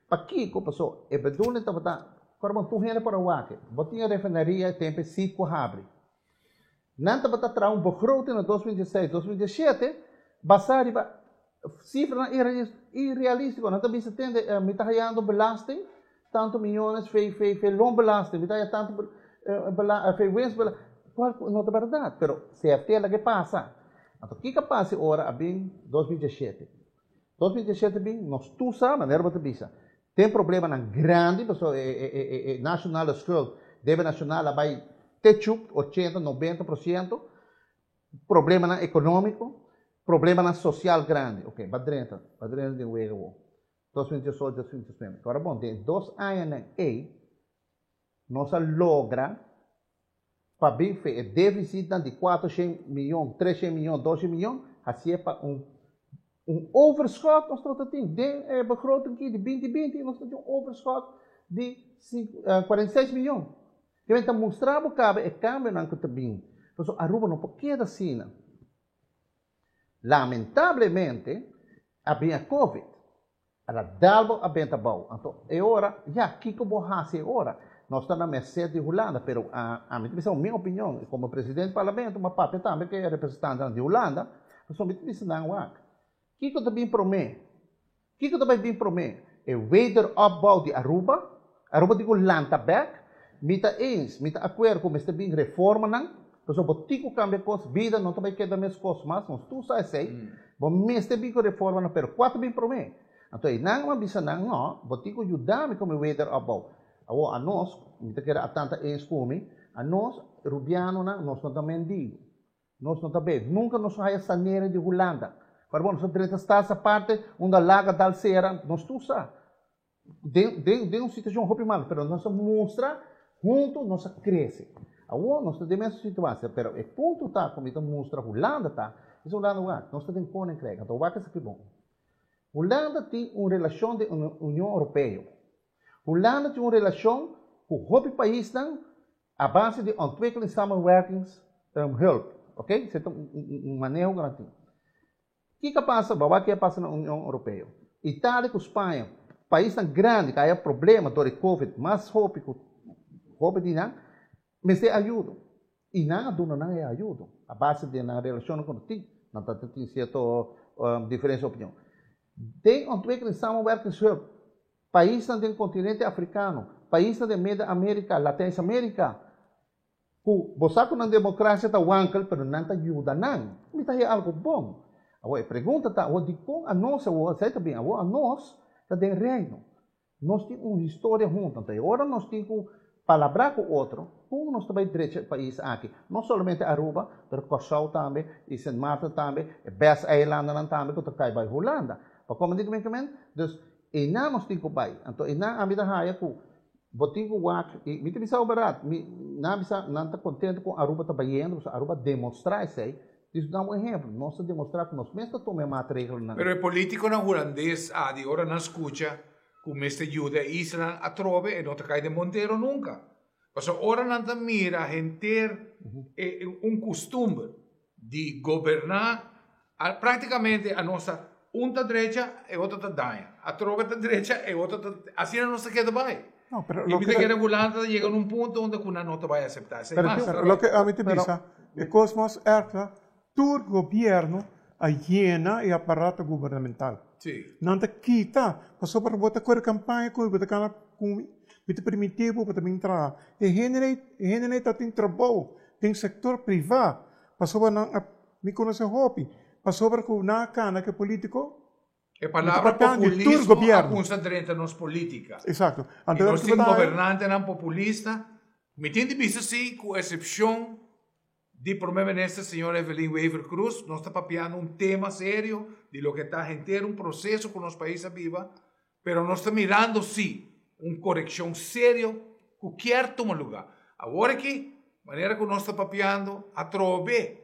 Pakiko? Pasobra e bedoeling tabata, kòrda bon, tur hende por a wak. Bo tin e refineria e tempu e Citgo habri. Nan tabata traha un begroting na 2016, 2017 basá riba sifranan irrealístiko. Nan ta bisa, tende, mi ta hayando belasting tantu miyones fe fe fe loonbelasting, mi ta haya tantu fe winstbelasting, cual cu no ta berdad, pero CFT a laga e pasa. Anto kico a pasa e ora a bin 2017? 2017 bin, nos tur sa, manera bo ta bisa, tin problemanan grandi, pasobra e nationale schuld, debe nacional a bay te chup, 80, 90%, problemanan economico, problemanan social grandi. Ok, ba drenta, ba drenta den wega awor. 2018, 2019. Ora bon, den e dos añanan ei, nos a logra pa bin fe e deficitnan di 400 miyon, 300 miyon, 200 miyon, hasié pa un un overschot nos tabata tin. Den e begroting ki di 2020 nos tabatin un overschot di 46 miyon. Kimen ta mustra bo kaba e kambionan ku ta bin. Pasobra Aruba no por keda asina. Lamentablemente a bin e covid, a la dal bo a benta abou. Anto e ora, ya, kiko bo hasi e ora? Nos ta na merced di Hulanda, pero ami ta bisa mi opinion, como presidente di parlamento, m'a papia tambe cu e representantenan di Hulanda, pasobra mi ta bisa nan, wak, kico ta bin prome? Kico ta bay bin prome? E wederopbouw di Aruba? Aruba tin cu lanta bek? Mi ta eens, mi ta acuerdo cu mester bin reformanan, pasobra bo tin cu cambia cos, bida no ta bay keda mescos mas, nos tur sa esey, bo mester bin cu reformanan, pero cua ta bin prome? Anto einan a bisa nan, no, bo tin cu yuda mi cu mi wederopbouw. Awor anos, mi ta kere a tanta eens ku mi, anos rubianonan nos no ta mendigo, nos no ta be, nunka nos a haya sanere di Hulanda. Pero bo nos a drenta stars aparte unda laga dal sera, nos tur sa den den den un situacion hopi malo, pero nos a mustra hunto nos a crece. Awor nos ta den mesun situacion, pero e punto ta ku mi ta mustra Hulanda ta, bisa Hulanda wak, nos ta den koninkrijk, anto wak esaki bon. Hulanda tin un relacion den Union Europeo. Hulanda tin un relashon ku hopi paisnan a base di ontwikkelingssamenwerkingshulp, ok, esei ta un maneho ku nan tin. Kiko a pasa? Bo a wak ke a pasa na Union Europeo. Italia ku Spaña, paisnan grandi ku a haya problema dor di covid mas hopi ku hopi di nan, mester ayudo. I nan a duna nan e ayudo a base di nan relashonnan ku nan tin. Nan ta tin sierto diferensia di opinion. Den ontwikkelingssamenwerkingshulp Paisnan den kontinente afrikano, paisnan den Medio Amerika, Latens Amerika, ku bo sa ku nan demokrasia ta wankel, pero nan ta yuda nan. Mi ta haya algu bon. Awor e pregunta ta, awor dikon anos awor, esei ta bin, awor anos ta den Reino. Nos tin un historia huntu, anto e ora nos tin ku palabrá ku otro, kon nos ta bai drecha e pais aki? No solamente Aruba, pero Kòrsou tambe, i Sint Maarten tambe, e bes eilandennan tambe ku ta kai bai Hulanda. Pa komo di ku mi? Dus, Einan nos tin ku bai. Anto einan ami ta haya ku bo tin ku wak, i mi ta bisa bo bèrdat, mi, nan a bisa nan ta kontentu kon Aruba ta bayendo, pasobra Aruba a demostrá esei. Dis duna un ehempel, nos ta demostrá ku nos mes ta tuma e maatregelnan. Pero e politikonan hulandes a di ora nan skucha ku mester yuda e islanan atrobe e no ta kai den Montero nunka. Pasobra ora nan ta mira henter e un kustumber di goberná práktikamente a nos ta un ta drecha e otro ta daña, atrobe ta drecha e otro ta asina nos ta keda bai. No, pero I mi ta kere Hulanda ta yega na un punto unda ku nan no ta bai aseptá esei mas. Pero loke ami ta bisa, e kos mas erg ta tur gobièrnu a yena e aparato gubernamental. Nan ta kita pasobra bo ta kore kampaña ku mi, bo ta kana ku mi, mi ta permití bo pa ta bin traha. E hendenan ta tin trabou den sektor privá pasobra nan a mi konosé hopi pasobra ku nan a kana ku e polítiko. E palabra populismo a kumsa drenta nos polítika. Exacto. I nos tin gobernantenan populista. Mi tin di bisa si ku esepshon di Prome Minister señor Evelyn Wever Croes nos ta papiando un tema serio di loke ta henter un proceso cu nos pais a biba, pero nos ta mirando si un coreccion serio cu kier tuma lugar. Awor aki, manera cu nos ta papiando atrobe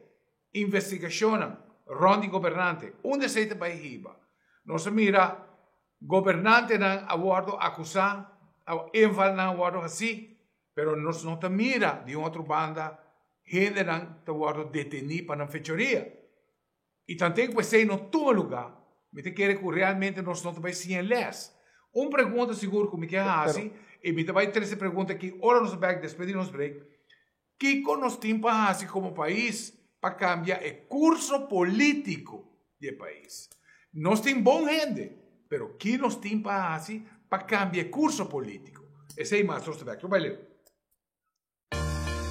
investigacionnan rond di gobernante, unda esey ta bay hiba? Nos a mira gobernantenan a wordo acusa, invalnan a wordo haci, Pero nos no ta mira di un otro banda hendenan ta wordo deteni pa nan fechoria. Y tanten cu esey no tuma luga, mi ta kere cu realmente nos no ta bay siña les. Un pregunta sigur cu mi ke haci, y mi ta bay trece e pregunta aki ora nos ta bek despues di nos break, kico nos tin pa haci como pais pa cambia e curso politico di e pais? Nos tin bon hende, pero ki nos tin pa hasi pa kambia e kurso polítiko? Esei mas nos ta bek. Lo bai leu.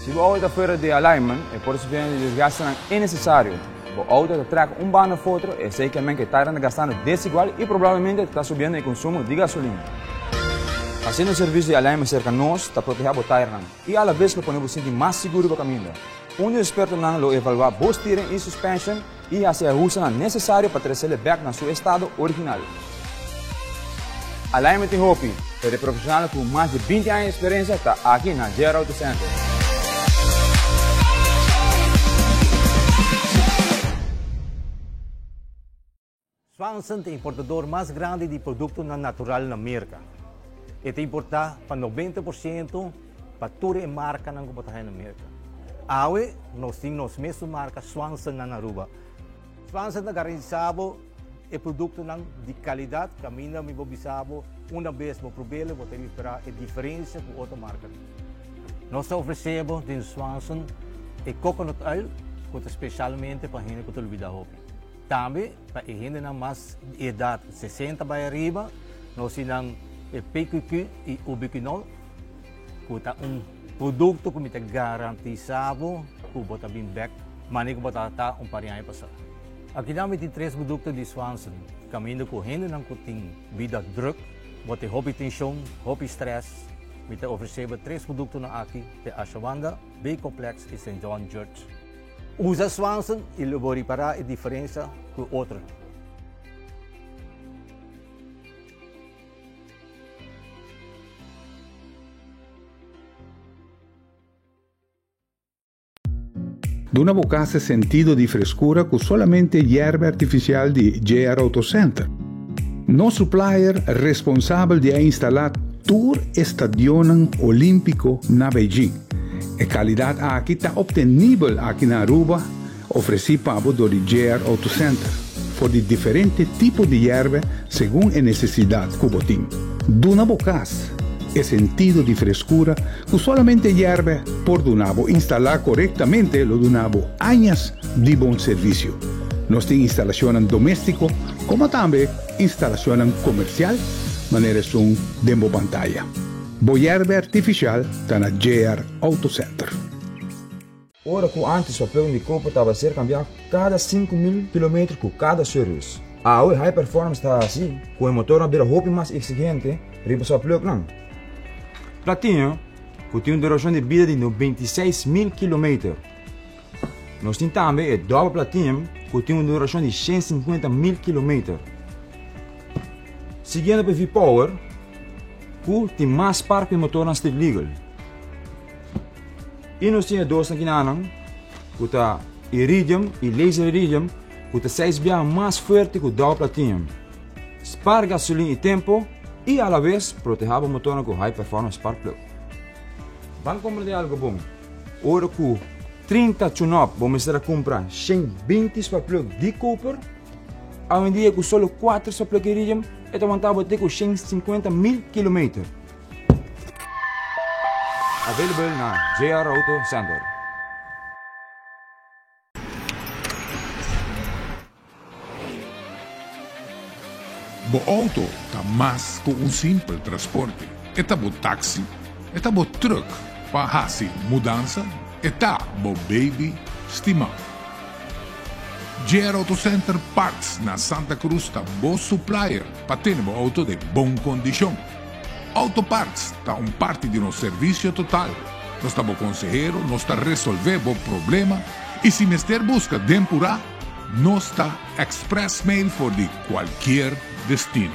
Si bo auto ta fuera di alignment, e por sufriendo di desgastenan innesesario. Bo auto ta trek un banda of otro, esei ke men ke tairan ta gastando desigual i probablemente ta subiendo e konsumo di gasolina. Hasiendo servicio di alignment serka nos ta proteha bo tairnan i alabes lo pone bo sinti mas sigur riba kaminda. Un di expertonan lo evalua bo steering i suspension i hasi e ahustenan nesesario pa tresele bek na su estado original. Alignment tin hopi, pero e profesionalnan ku mas di 20 aña di eksperensia ta aki na JR Auto Center. Swanson ta e importador mas grandi di produktonan natural na Merka. E ta importá pa 90% pa tur e markanan ku bo ta haña na Merka. Awe nos tin nos mesun marka Swanson na Aruba. Swanson ta garantisá bo. e produktonan di kalidat kaminda mi por bisa bo una bes bo prob'el bo ta ripara e diferensia ku otro marka tin. Nos ta ofresé bo den Swanson e coconut oil ku ta spesialmente pa hende ku ta lubida hopi. Tambe pa e hendenan mas di edat 60 bai ariba nos tin nan e PQQ i Ubiquinol ku ta un produkto ku mi ta garantisa bo ku bo ta bin bek manera ku bo tabata un par di aña pasá. Akinan mi tin tres produkto di Swanson kaminda ku hendenan ku tin bida druk, bo tin hopi tenshon, hopi stress, mi ta ofresé bo tres produktonan aki te Ashawanda, B-Complex i Saint John Church. Usa Swanson i lo bo ripará e diferensia ku otronan. Duna bo kas e sentido di freskura ku solamente yerba artifisial di JR Auto Center. Nos supplier responsabel di a instalá tur e stadionnan olímpiko na Beijing. E kalidat aki ta optenibel aki na Aruba, ofresí pa bo dor di JR Auto Center, for di diferente tipo di yerba segun e nesesidat ku bo tin. Duna bo kas e sentido di freskura ku solamente yerba por duna bo. Instalá korektamente lo duna bo añas di bon servisio. Nos tin instalashonnan doméstiko komo tambe instalashonnan komersial manera esun den bo pantaya. Bo yerba artifisial ta na JR Auto Center. Ora ku ántes papel di koper tabata ser kambiá kada 5000 kilometer ku kada service. Awe High Performance ta hasi ku e motor a bira hopi mas eksigente riba su plugnan. Platinum, ku tin un durashon di bida di 96.000 kilometer. Nos tin tambe e dòbel platinum ku tin un durashon di 150.000 kilometer. Siguiendo pa e V-Power, ku tin mas par ku e motornan street legal. I nos tin e dos nakinanan ku ta iridium i laser iridium ku ta seis biaha mas fuerte ku dòbel platinum. Spar gasolin i tempo i alabes protehá bo motornan ku high performance spark plug. Ban komprendé algu bon, ora ku 30 tune-up bo mester a kumpra 120 spark plug di koper, awendia ku solo 4 spark plug iridium e ta wanta bo te ku 150 mil kilometer. Available na JR Auto Center. Bo auto ta mas ku un simpel transporte. E ta bo taxi, e ta bo truck pa hasi mudansa, e ta bo baby stimá. JR Auto Center Parts na Santa Cruz ta bo supplier pa tene bo auto den bon kondishon. Auto Parts ta un parti di nos servicio total. Nos ta bo consehero, nos ta resolve bo problema y si mester busca den pura, nos ta express mail for di cualkier destino.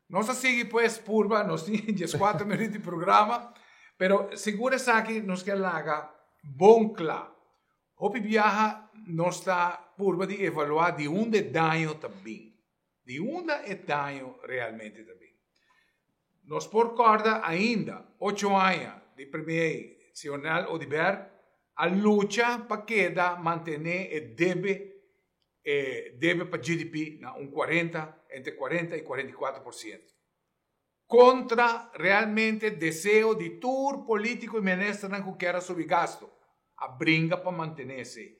Nos a sigui pues purba, nos tin 14 minuut di programa, pero sigur esaki nos ke laga bon kla. Hopi biaha nos ta purba di evaluá di unda e daño ta bin. Di unda e daño realmente ta bin. Nos por kòrda ainda ocho aña di premier Sionel Oduber a lucha pa keda mantené e debe E debe pa GDP na un 40, entre 40 y 44%. Contra realmente deseo di tur politico y ministernan cu kier a subi gasto, a bringa pa mantene esey.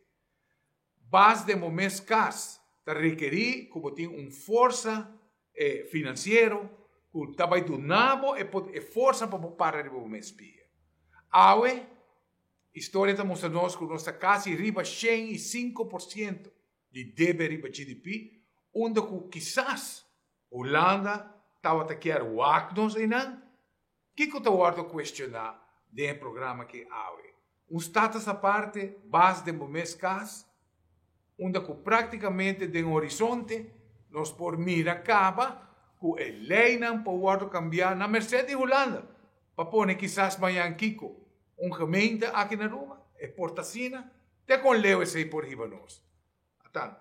Bas den bo mes cas ta rekeri cu bo tin un forsa financiero cu ta bay duna bo e forsa pa bo para riba bo mes pia. Awe Historia ta mustra nos ku nos ta kasi riba 105% di debe riba GDP, unda ku kisas Hulanda tabata kier wak nos einan. Kiko ta wòrdu kuestioná den e programa aki awe? Un status aparte bas den bo mes kas, unda ku práktikamente den horizonte nos por mira kaba ku e leinan por wòrdu kambiá na merset di Hulanda pa pone kisas mañan kiko Un gemeente aki na Aruba, e por ta asina, te kon leu esei por hiba nos. Atan.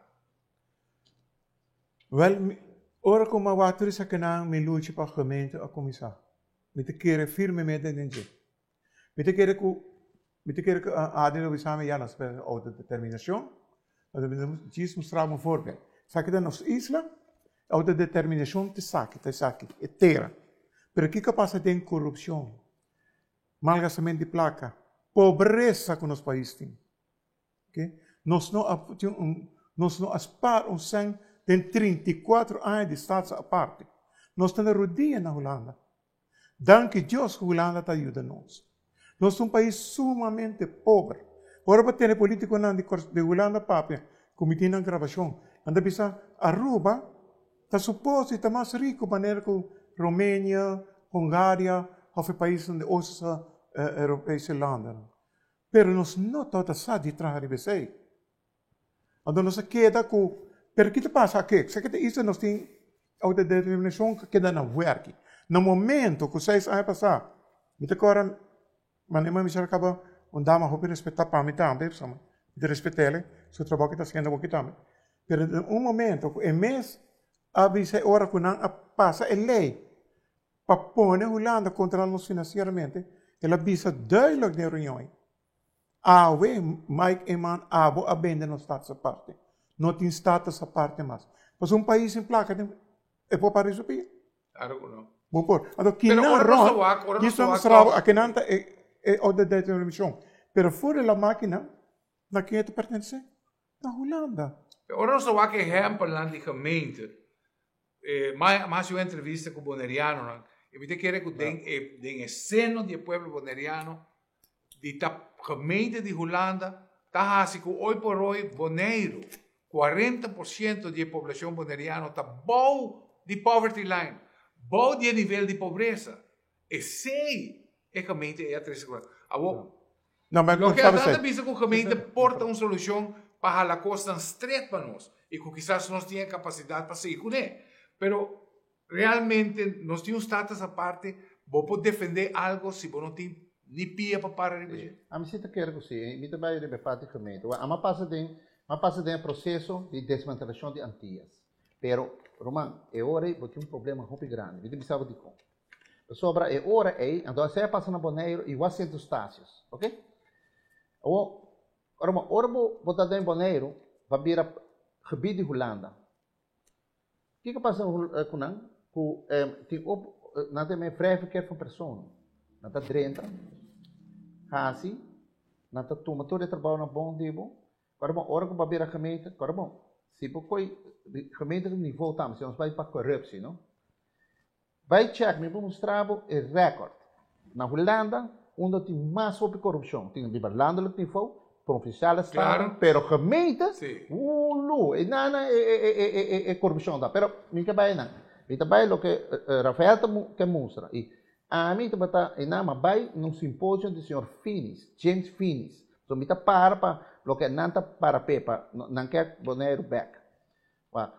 Wel, ora ku mi a wak tur esakinan, mi lucha pa gemeente a kuminsá. Mi ta kere firmemente den dje. Mi ta kere ku mi ta kere ku Adi lo bisa mi ya nos ta outodeterminashon. Mi djis mustra bo un voorbeeld. Esaki ta nos isla, outodeterminashon ta esaki, ta esaki, e tera. Pero kiko a pasa den korupshon, malgastament di plaka, pobresa ku nos pais tin? Oke, nos no a tin un nos no a spaar un sèn den 34 aña di Staats Aparte. Nos ta na rudia na Hulanda. Danki Dios ku Hulanda ta yuda nos. Nos ta un pais sumamente pober. Ora bo tene politikonan di di Hulanda papia ku mi tin nan grabashon, nan ta bisa Aruba ta supos di ta mas riku manera ku Romenia, Hungaria òf e paisnan di Oosterse Europese landen. Pero nos no tabata sa di traha riba esei. Anto nos a keda ku, pero ki ta pasa aki? Sa ki ta isla nos tin outodeterminashon ku keda na wèrki. Na momento ku seis aña pasá, mi ta kòrda manera mi a mishal kaba un dama hopi respetá pa mi tambe, pasobra mi ta respet'el, su trabou ku e ta hasiendo awor aki tambe. Pero den un momento ku e mes a bisa e ora ku nan a pasa e lei Pa pone Hulanda controla nos financieramente, el a bisa duidelijk den reunion ei, Awe, Mike Eman, abo a bende nos status aparte. No tin status aparte mas. Pasobra un pais sin placa e por para su pia? Claro cu no. Bo por. Anto kinan rond, kies ta mustra bo, akinan ta e autodeterminacion. Pero for di la makina, na ken e ta pertenece? Na Hulanda. Ora nos ta wak ehempelnan di gemeente, Mi a hasi un entrevista ku bonerianonan i mi ta kere ku den e den e seno di e pueblo boneriano di ta gemeente di Hulanda ta hasi ku hoy por hoy Boneiru 40% di e poblashon boneriano ta bou di poverty line, bou di e nivel di pobresa. Esei e gemeente ei a trese ku Awor, loke a ta bisa ku gemeente por ta un solushon pa hala kosnan stret pa nos i ku kisas nos tin e kapasidat pa sigui kuné. Pero realmente nos tin un status aparte, bo por defendé algo si bo no tin ni pia pa para riba dje? Ami si ta kere ku si. Mi ta bai riba e parti gemeente. Wak, ami a pasa den, mi a pasa den e proseso di desmantelashon di Antias. Pero, ruman, e ora ei bo tin un problema hopi grandi. Mi ta bisa bo dikon. Pasobra e ora ei, anto esei a pasa na Boneiru i wak Sint Eustatius, oke? Awor, ora bo, ora bo bo ta den Boneiru, bo a bira gebied di Hulanda. Kiko a pasa ku nan? Ku tin op, nan ta yama vrij verkeer van personen. Nan ta drenta, hasi, nan ta tuma tur e trabounan bon di bo. Ora bo, ora ku bo a bira gemeente, ora bo, si bo koi gemeente nivo tambe, si nos bai pa korupsie, no? Bai check, mi por mustra bo e record. Na Hulanda, unda tin mas hopi corupcion, tin riba landelijk niveau, provinciale staten, pero gemeente, ulu, e nana e corupcion ta. Pero mi ke bai einan. Mi ta bai loke Rafael ta ke mustra. I ami tabata einan, mi a bai na un simposio di señor Finis, James Finis. So mi ta para pa loke nan ta para p'e, pa nan ke Boneiru bek. Wak.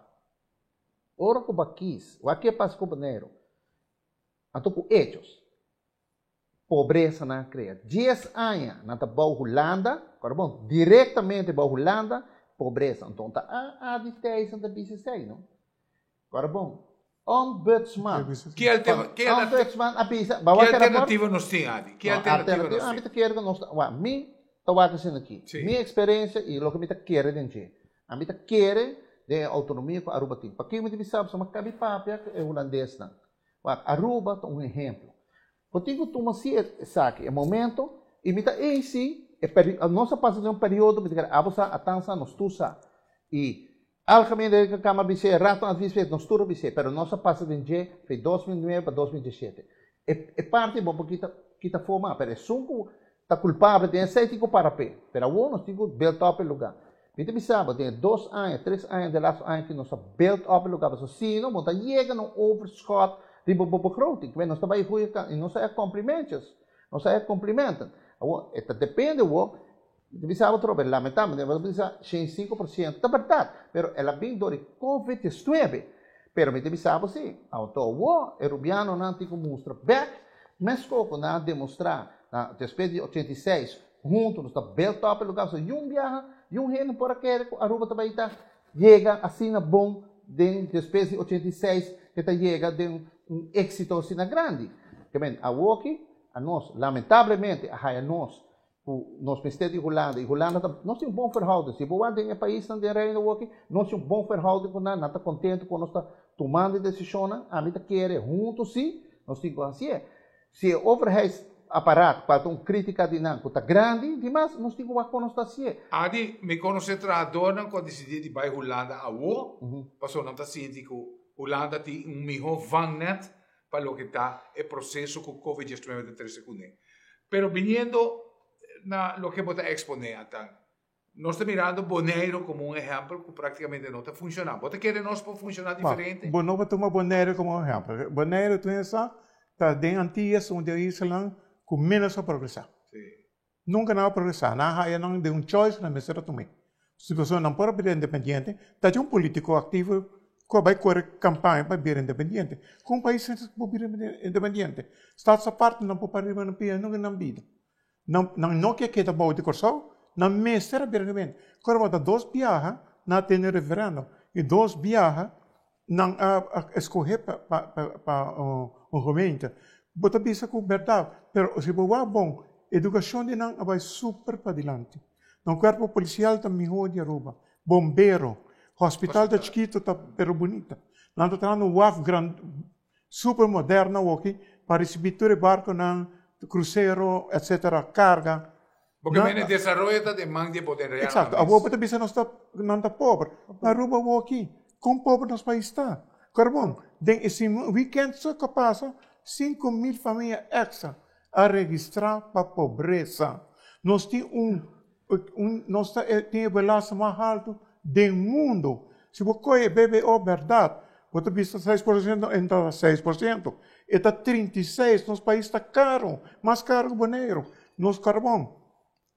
Ora ku bo kis, wak ke pasa ku Boneiru? Anto ku echos. Pobresa nan a krea. Dies aña nan ta bou Hulanda, kòrda bon, direktamente bou Hulanda, pobresa. Anto ta a di Thijssen ta bisa esei, no? Kòrda bon, Ombudsman. Ki Ombudsman a bisa, ki alternativa nos tin, Adi? Ki alternativa nos tin? Ami ta kere ku nos ta, wak, mi ta wak asina aki. Mi eksperensia i loke mi ta kere den dje. Ami ta kere den e autonomia ku Aruba tin. Pakiko mi ta bisa pasobra mi a kabi papia ku e hulandesnan. Wak, Aruba ta un ehemplo. Bo tin ku tuma si esaki, e momento, i mi ta ei si, e peri, nos a pasa den un periodo, mi ta kere abo sa, atan sa, nos tur sa. I Algemeen Rekenkamer a bis'é, Raad van Advies bis'é, nos tur a bis'é, pero nos a pasa den dje fe 2009 pa 2017. E, e parti bo por kita, kita forma, pero esun ku ta kulpabel den esei tin ku para p'e. Pero awor nos tin ku build up e lugá. Mi ta bisa bo, den e dos aña, tres aña, de laatste aña aki nos a build up e lugá, pasobra si no bo ta yega na un overschot riba bo begroting. Kibé nos ta bai goeie kant i nos a haya complimentjes, nos a haya complimenten. Awor, e ta depende awor, mi ta bisa bo atrobe, lamentablemente, bo ta bisa 105%, ta bèrdat, pero el a bin dor di covid 19. Pero mi ta bisa bo si, anto awor e rubianonan tin ku mustra bèk, meskos ku nan a demostrá na despues di 86, huntu nos ta build up e lugar, so yun biaha, yun hende por a kere ku Aruba ta bai ta yega asina bon den despues di 86 ke ta yega den un éksito asina grandi. Ke men, awoki, a nos, lamentablemente, a haya nos ku nos mester di Hulanda i Hulanda ta, nos tin un bon verhouding. Si bo wak den e paisnan den Reino awoki, nos tin un bon verhouding ku nan, nan ta kontentu ku nos ta tumando e desishonnan. Ami ta kere huntu si nos tin ku hasié. Si e overheidsapparaat, kual ta un kritika di nan ku ta grandi dimas, nos tin ku wak kon nos ta hasié. Adi, mi konosé trahadornan ku a disidí di bai Hulanda awo, pasobra nan ta sinti ku Hulanda tin un mihó vangnet pa loke ta e proseso ku Covid 19 ta trese kuné. Pero biniendo na loke bo ta eksponé atan, nos ta mirando Boneiru komo un ehèmpel ku praktikamente no ta funshoná. Bo ta kere nos por funshoná diferente? Bo no por tuma Boneiru komo un ehèmpel. Boneiru tur hende sa ta den Antillas un di e islanan ku ménos a progresá. Nunka nan a progresá. Nan a haya nan den un choice ku nan mester a tum'é. Si pasobra nan por a bira independiente, ta dje un polítiko aktivo ku a bai kore kampaña pa bira independiente. Kon un pais por bira independiente? Status aparte nan por para riba nan pia nunka nan bida. Nan nan no ke keda bou di Kòrsou, nan mester a bira independiente. Kòrda bo ta dos biaha nan a tene referèndum i dos biaha Nan a escoge pa un gemeente. Bo ta bisa cu berdad, pero si bo wak bon, educacion di nan a bay super padilanti. Nan cuerpo policial ta miho di Aruba, bombero, hospital ta chikito ta pero bunita. Nan ta trahando un waf gran super moderno awoki pa ricibi tur e barconan, crucero, etcetera, carga. Bo ke mene desaroyo ta den man di e boneriano Exacto. Awor bo ta bisa nos ta nan ta pober. Na Aruba awor aki, kon pober nos pais ta? Carbon, den e weekend so ku a pasa, 5000 famia extra a registra pa pobresa. Nos tin un un nos ta tin e belasting mas haltu den mundo. Si bo kohe e BBO bèrdat, bo ta bisa 6% e no ta 6%, e ta 36, nos pais ta karu, mas karu ku Boneiru. Nos karbon,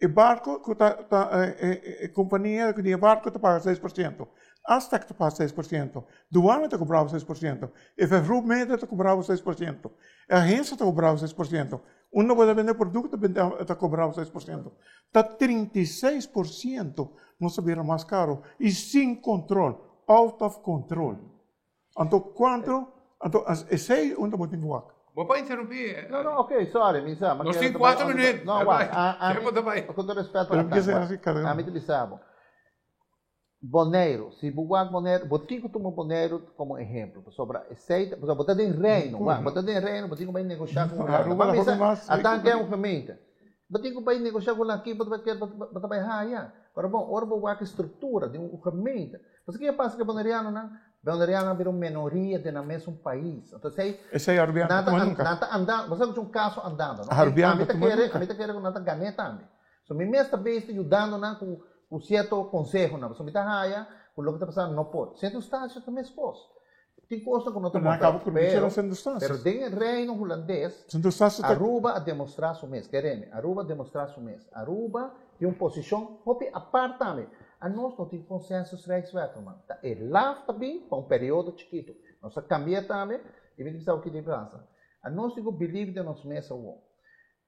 e barko ku ta ta e kompania di e barko ta paga 6%, Aztec ta paga 6%, Duana ta kobra bo 6%, e vervoermeter ta kobra bo 6%, e agensia ta kobra bo 6%, unda bo ta bende produkto ta kobra bo 6%. Ta 36% nos a bira mas karo i sin kontrol, out of control. Anto kuantu, anto esei unda bo tin ku wak. Bo por interrumpí. No, no, ok, sorry, mi sa. Nos tin kuater minuut. No, wak, ami, ku tur respeto, ami ta bisa bo. Boneiru, si bo wak Boneiru, bo tin ku tuma Boneiru komo ehempel, pasobra esei ta, pasobra bo ta den Reino, wak, bo ta den Reino, bo tin ku bai negoshá ku Hulanda. Bo a bisa, atan ke un gemeente. Bo tin ku bai negoshá ku Hulanda, kiko bo ta bai kere, bo ta bai haya. Pero bon, ora bo wak e struktura di un gemeente, pasobra kiko a pasa ku e bonerianonan? Bonerianonan a bira un menoria den nan mesun pais. Anto esei, Esei Arubiano nan ta ta tuma nunka. nan ta andando, bo sa ku un kaso andando, no? Arubiano Ami ta ta tuma kere, nunka. ami ta kere ku nan ta gané tambe. So mi mes ta bes ta yudando nan ku ku sierto konsehonan, pasobra mi ta haya ku loke ta pasando no por. Sint Eustatius ta meskos. Tin kosnan ku no ta Pero nan bon, kaba ku lucha pero na Sint Eustatius. pero den e Reino Hulandes, Sint Eustatius ta. Aruba a demostrá su mes, kereme, Aruba a demostrá su mes. Aruba tin un posishon hopi apart tambe. Anos no tin consensus Rijkswet, ruman. Ta e laf ta bin pa un periodo chikitu. Nos a kambi'é tambe i mi ta bisa awor ki ta pasa. Anos tin ku believe den nos mes awor.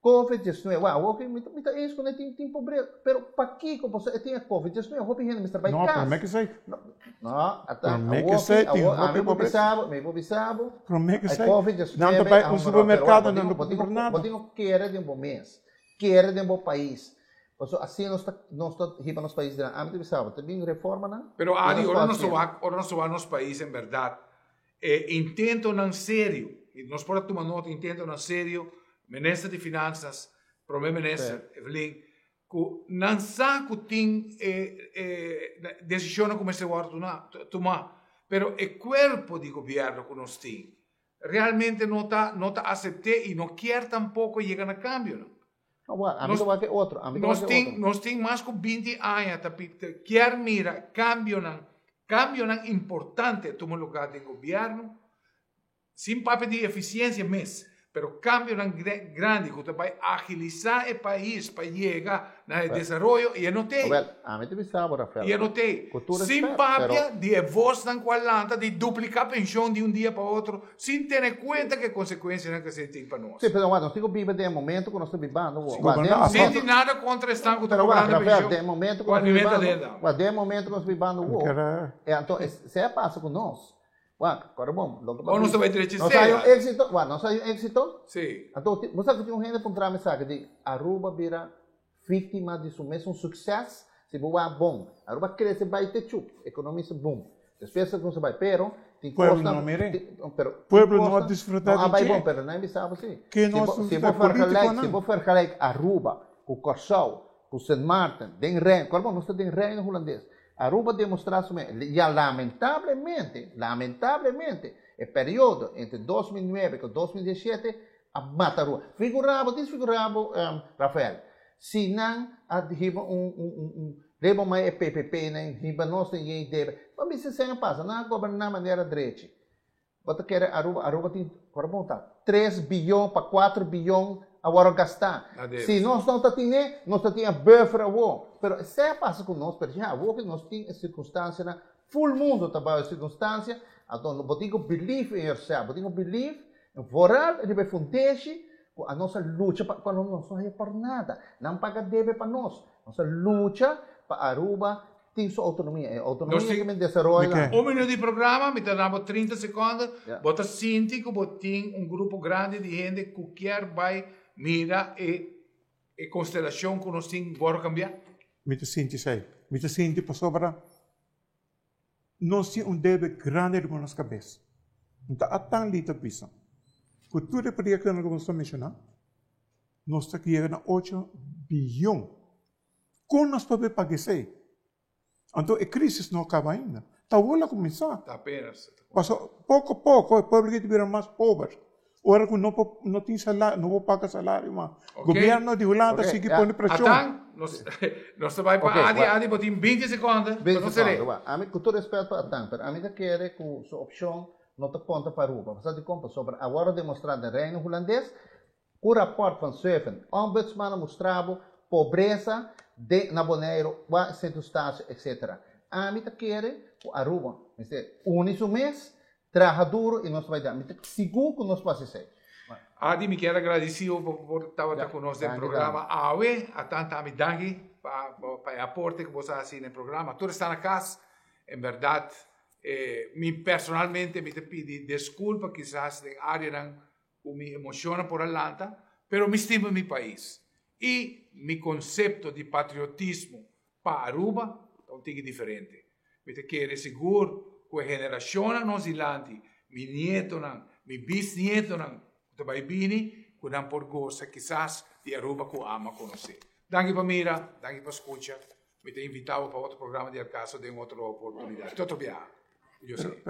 Covid 19, wou awor mi ta eens ku tin tin pobresa, pero pakiko pasobra e tin e covid 19 hopi hende mester bai No, kas. promé ke esei. No, ata Promé ke awor esei ki tin awor hopi ami por pobresa. bisa bo, mi por bisa bo, Promé ke e esei covid nan ta 19 bai a un hunga ròl, pero wak supermerkado bo nan tin no bo por tin kumpra ku nada. bo tin ku kere den bo mes, kere den bo pais, pasobra asina nos ta nos ta hiba nos pais dilanti. Ami ta bisa bo, ta bin reformanan Pero i Adi, nos ora por nos ta hasié. wak, ora nos ta wak nos pais en bèrdat, E intentonan serio, y nos por a tuma nota, intentonan serio, Minister di Finanzas, Prome Minister Evelyn, cu nan sa cu tin e decisionnan cu mester wordo tuma, pero e cuerpo di gobierno cu nos tin realmente no ta no ta acepte y no kier tampoco yega na cambionan. Nos tin nos tin mas cu 20 aña ta kier mira cambionan, cambionan importante tuma lugar den gobierno, sin papia di eficiencia mes, pero cambionan grandi cu ta bay agilisa e pais pa yega na e desaroyo y e no t'ey. Y e no t'ey. Sin papia di e voznan cu a lanta di duplica pension di un dia pa otro sin tene cuenta cu e consecuencianan cu esey tin pa nos. Sí, pero wak, nos tin cu biba den e momento cu nos ta bibando. Sí, Wak, den e Sin momento tin nada contra esnan cu ta Pero wak, cobrando Rafael, pension den e momento cu cu nos ta alimenta bibando, den nan. wak, den e momento cu nos ta bibando Mi awor, kere. e anto, esey a pasa cu nos. Wak, kòrda bon, loke Kon nos ta bai drecha Nos esei? hay un éxito, wak, nos hay un éxito. Sí. Anto, bo sa ku tin un hende puntra mi esaki di Aruba bira víktima di su mesun sukses? Si bo wak bon, Aruba krese bai te chup, ekonomia sa boom. Despues a kumsa bai, pero tin Pueblo kosnan, no a mir'é. tin, pero tin Pueblo no a kosnan disfrutá no a di bai dje. bon, pero nan bisa bo si. Ke Si no a bo, si disfrutá bo vergelijk, si polítikonan. bo vergelijk Aruba ku Kòrsou, ku Sint Maarten, den Reino, kòrda bo nos ta den Reino Hulandes. Aruba demostrá su mes, ya lamentablemente, lamentablemente, e periodo entre 2009 ku 2017 a mata Aruba. Figurá bo, disfigurá bo, Rafael, si nan a hiba un, un, un, un, leba mai e PPP nan, hiba nos den yei debe, bo bisa esei a pasa, nan a goberná manera drechi. Bo ta kere Aruba, Aruba tin, ora bo ta, tres biyon pa kuater biyon a wòrdu gastá. Si nos no ta tine, nos ta tin e buffer awor. Pero esei a pasa ku nos, pero ya awor ku nos tin e sirkunstansianan, ful mundu ta bao e sirkunstansia, anto bo tin ku believe in yourself, bo tin ku believe vooral riba e fundeshi ku anos a lucha pa, pa nos no haya por nada. Nan paga debe pa nos. Nos a lucha pa Aruba tin su autonomia. E autonomia Nos tin- ke men desaroyo Mi ke. Un minuut di programa, mi ta duna bo 30 seconde. Ja. Bo ta sinti ku bo tin un grupo grandi di hende ku kier bai mira e e konstelashon ku nos tin wòrdu kambiá? Mi ta sinti esei. Mi ta sinti pasobra nos tin un debe grandi riba nos kabes. No ta atan li ta bisa ku tur e proyektonan ku bo ta menshoná, nos ta yega na ocho biyon. Kon nos por bay paga esey? Anto e crisis no a caba ainda. Ta awor lo a cuminsa. Ta apenas. Paso poco poco e pueblo ta bira mas pober. Ora cu no por no tin salario, no por paga salario mas. Ok. Gobierno di Hulanda Ok, sigui ya. pone presion. Atan, nos nos ta bay pa Ok, Adi, wa- Adi bo tin 20 seconde pa 20 nos ser'é. secondo, wa. Ami, cu tur respet pa Atan, pero ami ta kere cu su opcion no ta conta pa Aruba. Pasobra dicon? Pasobra awor a demostra den Reino Hulandes Ku rapòrt van Zeven Ombudsmannen mustra bo pobresa den na Boneiru, kua Sint Eustatius etc. Ami ta kere ku Aruba mester uni su mes, traha duru i nos ta bai den. Mi ta sigur ku nos por hasi esei. Adi, mi kier a gradisi bo pa por tabata ku nos den programa awe. A tanta ami danki pa pa e aporte ku bo sa hasi den programa. Tur esnan na kas, en bèrdat mi personalmente mi ta pidi deskulpa kisas den areanan ku mi emoshonnan por a lanta, pero mi stima mi pais i mi konsepto di patriotismo pa Aruba ta un tiki diferente. Mi ta kere sigur ku e generashonnan nos dilanti, mi nietonan, mi bisnietonan ku ta bai bini, ku nan por gosa kisas di Aruba ku ama konosé. Danki pa mira, danki pa skucha. Mi ta invita bo pa otro programa di Alcaso den otro oportunidat. Te otro biaha. Ku Dios kere.